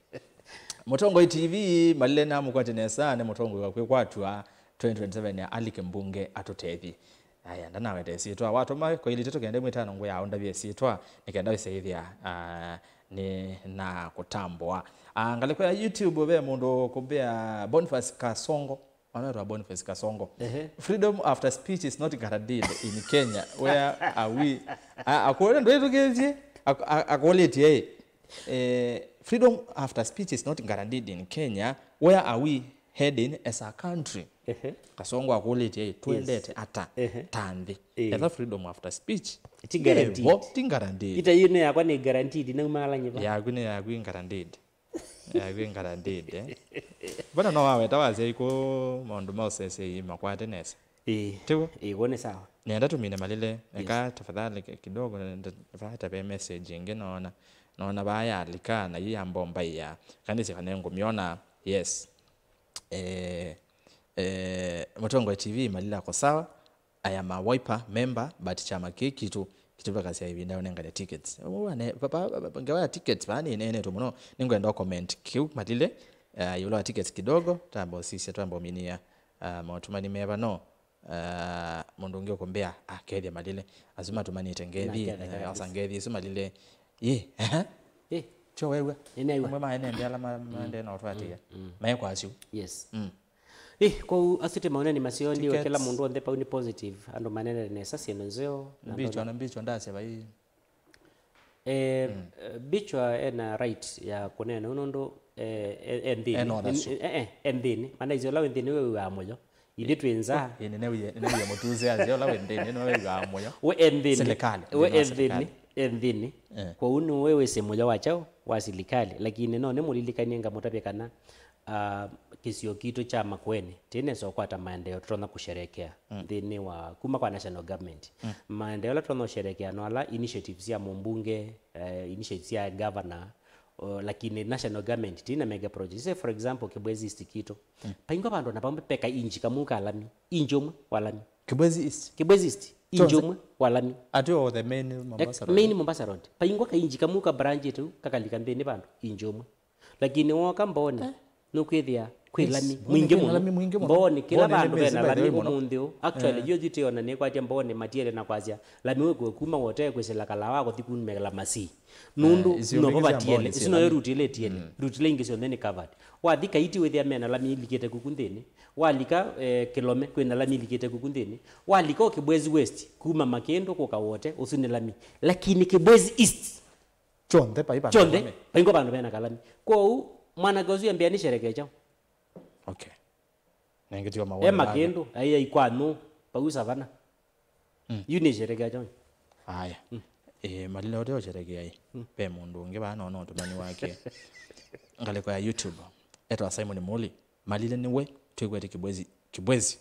Mũtongoi T V, malile namũkwate nesa, nĩ mũtongoi wa kwĩkwatw'a twenty twenty-seven ya alike mbunge atũtethi. Aya, ndanaweta ĩsyĩtwa. Watũma kwa ilĩ itatũ kenda ĩmwe itano ngwĩa ũndavye ĩsyĩtwa, nĩ kenda wĩsĩthĩa, ah, nĩ na kũtambũa. Ah, ngalĩko ya YouTube ve mũndũ kũmbĩa Boniface Kasongo. Anaitwa Boniface Kasongo. Ehe. Freedom after speech is not guaranteed in Kenya, where are we? A-, akũlĩte ndwĩtũkĩĩsye, ak-, a-, akũlĩtye ĩ, eh, freedom after speech is not guaranteed in Kenya, where are we heading as a country? Ehe. Kasongo akũlĩtye ĩ, twendete ata ta nthĩ? Ĩĩ. Etha freedom after speech ti guaranteed. Vo, ti guaranteed. Ita yĩu nĩ yakwa nĩ guaranteed, nauma ala nyiva. Yaku nĩ yaku ĩ guaranteed. Yaku ĩ guaranteed, eh. Mbona no waweta wasya iko maũndũ ma ũsesei makwate nesa? Ĩĩ. Tiw'o? Ĩĩ, w'o nĩ sawa. Nenda tũmine malile, eka tafadhali ki-, kidogo, nenda, vata ve message ĩngĩ naona. Naona vaa yalika, na yu yambombaia. Kanĩsya kana ngũmyona, yes. Eh, eh, Mũtongoi T V malila ko sawa. I am a Wiper member, but kyama kĩĩ kitũ kĩtũvakasya ĩvinda ya ũnengane tickets. Ũu ane-, pa-, pa-, pa-, pa-, ngewa ya tickets vaa nĩneenetwe mũno. Nĩngwenda comment kĩu malile, uh, ĩũlũ wa tickets kidogo, tamba ũsisya, twamba ũminia, uh, maũtũmani meva no, uh, mũndũ ũngĩ ũkũmbĩa, ah, Kethia malile. Asu matũmanĩte ngethi, Nakethia eh, asa kabisa. Ngethi isu malile. Yĩ, ehe. Ĩ. Kyo wew'a. Nĩneew'a. Amwe maenende ala ma-, maendee na ũtwatĩĩa. Mm, mm. Mekwasyu. Yes. Mm. Ĩ, kwoou asu ti maoneni maseo, ndiwe kĩla mũndũ onthe pau nĩ positive, andũ manenete nesa syĩndũ nzeo, na andũ Mbichwa na- na Mbichwa ndasya vai. Eh, eh, Mbichwa ena right ya kũneena ũu nũndũ, eh, e, e nthĩnĩ. Ena ũthasyo. Nĩ- eh, eh, e nthĩnĩ. Mana isyo ũla wĩ nthĩnĩ we wĩw'aa mũyo. Ithyĩ twĩ nza. Ĩ, nĩnewie, nĩnewie mũtuse asya ũla wĩ nthĩnĩ nĩwe wĩw'aa mũyo. We e nthĩnĩ. Serikali, we nthĩnĩ wa e nthĩnĩ, serikali. E nthĩnĩ. Eh. Kwoou nĩwe wĩsĩ mũyo wa kyaũ wa silikalĩ, lakini no nĩmũlilikanie ngamũtavya kana, ah, kĩsio kitũ kya Makueni tĩnesa ũkwata maendeeo tũtonya kũsherekea nthĩnĩ wa kuma kwa national government. Maendeeo ala tũtonya ũsherekea no ala initiatives sya mũmbunge, eh, initiatives sya governor, o, lakini national government tĩna mega projects. Say for example, Kibwezi East kitũ. Paingwa vandũ na vamwe peka inji kamwe ka lami, inji ũmwe wa lami. Kibwezi East. Kibwezi East, inji Jones. Ũmwe wa lami. Ati o the main Mombasa Road. Main Mombasa Road. Paingwa ka inji kamwe ka branch tu kakalika nthĩnĩ vandũ, inji ũmwe. Lakini woka Mbooni, nũkwĩthĩa kwĩ lami mwingĩ mũno. Lami mwingĩ mũno. Mbooni, kĩla vandũ vena lami ũmũnthĩ ũũ. Actually, yo thitĩona nĩkwatya Mbooni matiele na kwasya, lami wĩkũe kuma Wote kwĩsĩla Kalawa kũthi kumĩla Masii. Nũndũ eh, icio novo ingĩ sya vatiele, Mbooni isu syĩ noyo lami. Route ĩla ĩtiele. Route ila ingĩ syonthe nĩ covered. Wathi Kaiti wĩthĩa mena lami ilikĩte kuku nthĩnĩ. Walika, eh, Kilome kwĩna lami ilikĩte kuku nthĩnĩ. Walika o Kibwezi West, kuma Makĩndũ kũka Wote, ũsu nĩ lami. Lakini Kibwezi East, kyonthe vai vandũ kyonthe, vame. Vaingwa vandũ vena kalami. Kwoou, mwanake ũsu ambĩa nĩ sherehe kyaũ? Okay. Nengetiwa e mawoni Makĩndũ, ai, ai kwa nũ, pau savana. Yu nĩ sherehe kyaũ? Aya. Eh, malile ũte ũsherekea ĩ. Ve mũndũ ũngĩ vaa nona ũtũmani wake. Ngalĩko ya YouTube. Etwa Simon Muli. Malile nĩwe twĩkwete Kibwezi. Kibwezi.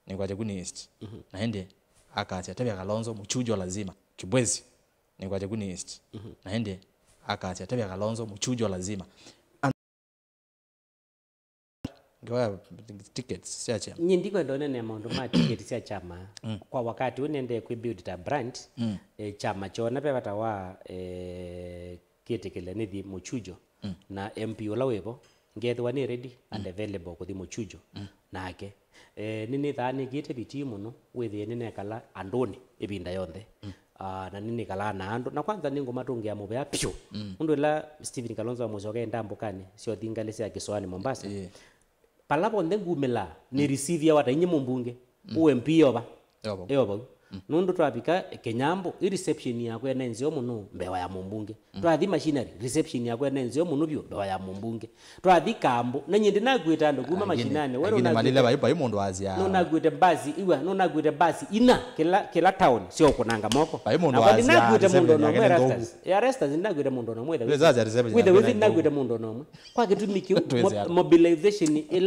Nĩkwate kuni East. Na ĩndĩ akasya tavya Kalonzo mũchujo lazima. Kibwezi. Nĩkwate kuni East. Na ĩndĩ akasya tavya Kalonzo mũchujo lazima. Ngewa ya tickets sya kyama. Nyie ndikwenda ũnene maũndũ ma ticket sya kyama. Kwa wakati ũũ nendee kwĩ build ta brand, eh, kyama kyona ve vata wa, eh, kĩtĩkĩle nĩthi mũchujo. Na M P ũla wĩvo, ngethĩwa nĩ ready and available kũthi mũchujo nake. Eh, nĩnĩthaa nĩkĩte vitii mũno, wĩthĩe nĩnekala andũnĩ ĩvinda yonthe. Ah, na nĩnĩkalaa na andũ. Na kwanza nĩngũmatũngĩa mũvea vyũ. Ũndũ ĩla Stephen Kalonzo wa Musyoka enda mbũkanĩ sya ũthi ngalĩ sya Kĩsoani Mombasa. Pala ponthe ngumĩlaa, nĩ receive wa ta inye mũmbunge. Mm. Ũ M P ova. Eva. Eva vau. Mm. Nũndũ twavika Kenyambo, ĩ reception yakwa ĩnaĩ nzeo mũno mbee wa ya mũmbunge. Mm. Twathi machinery, reception yakwa ĩnaĩ nzeo mũno vyũ mbee wa ya mũmbunge. Twathi kambo, na nyie ndinakuĩte andũ kuma mashinani. We angĩ nĩmalile nũnakuĩte, vai, vai mũndũ asya. Nũnakuĩte mbasi, iwa, nũnakuĩte mbasi ina kĩla, kĩla town, sya ũkũnanga moko. Vai mũndũ asya, ndinakuĩte mũndũ ona ũmwe, Rastas. Ya Rastas, ndinakuĩte mũndũ ona ũmwe. Wĩza asya reception yakwa ĩnaĩ nzeo. Wĩthe, wĩthe ndinakuĩte mũndũ ona ũmwe. Kwa kĩtumi kĩu, twĩsĩ mo-, andũ, mobilization ĩla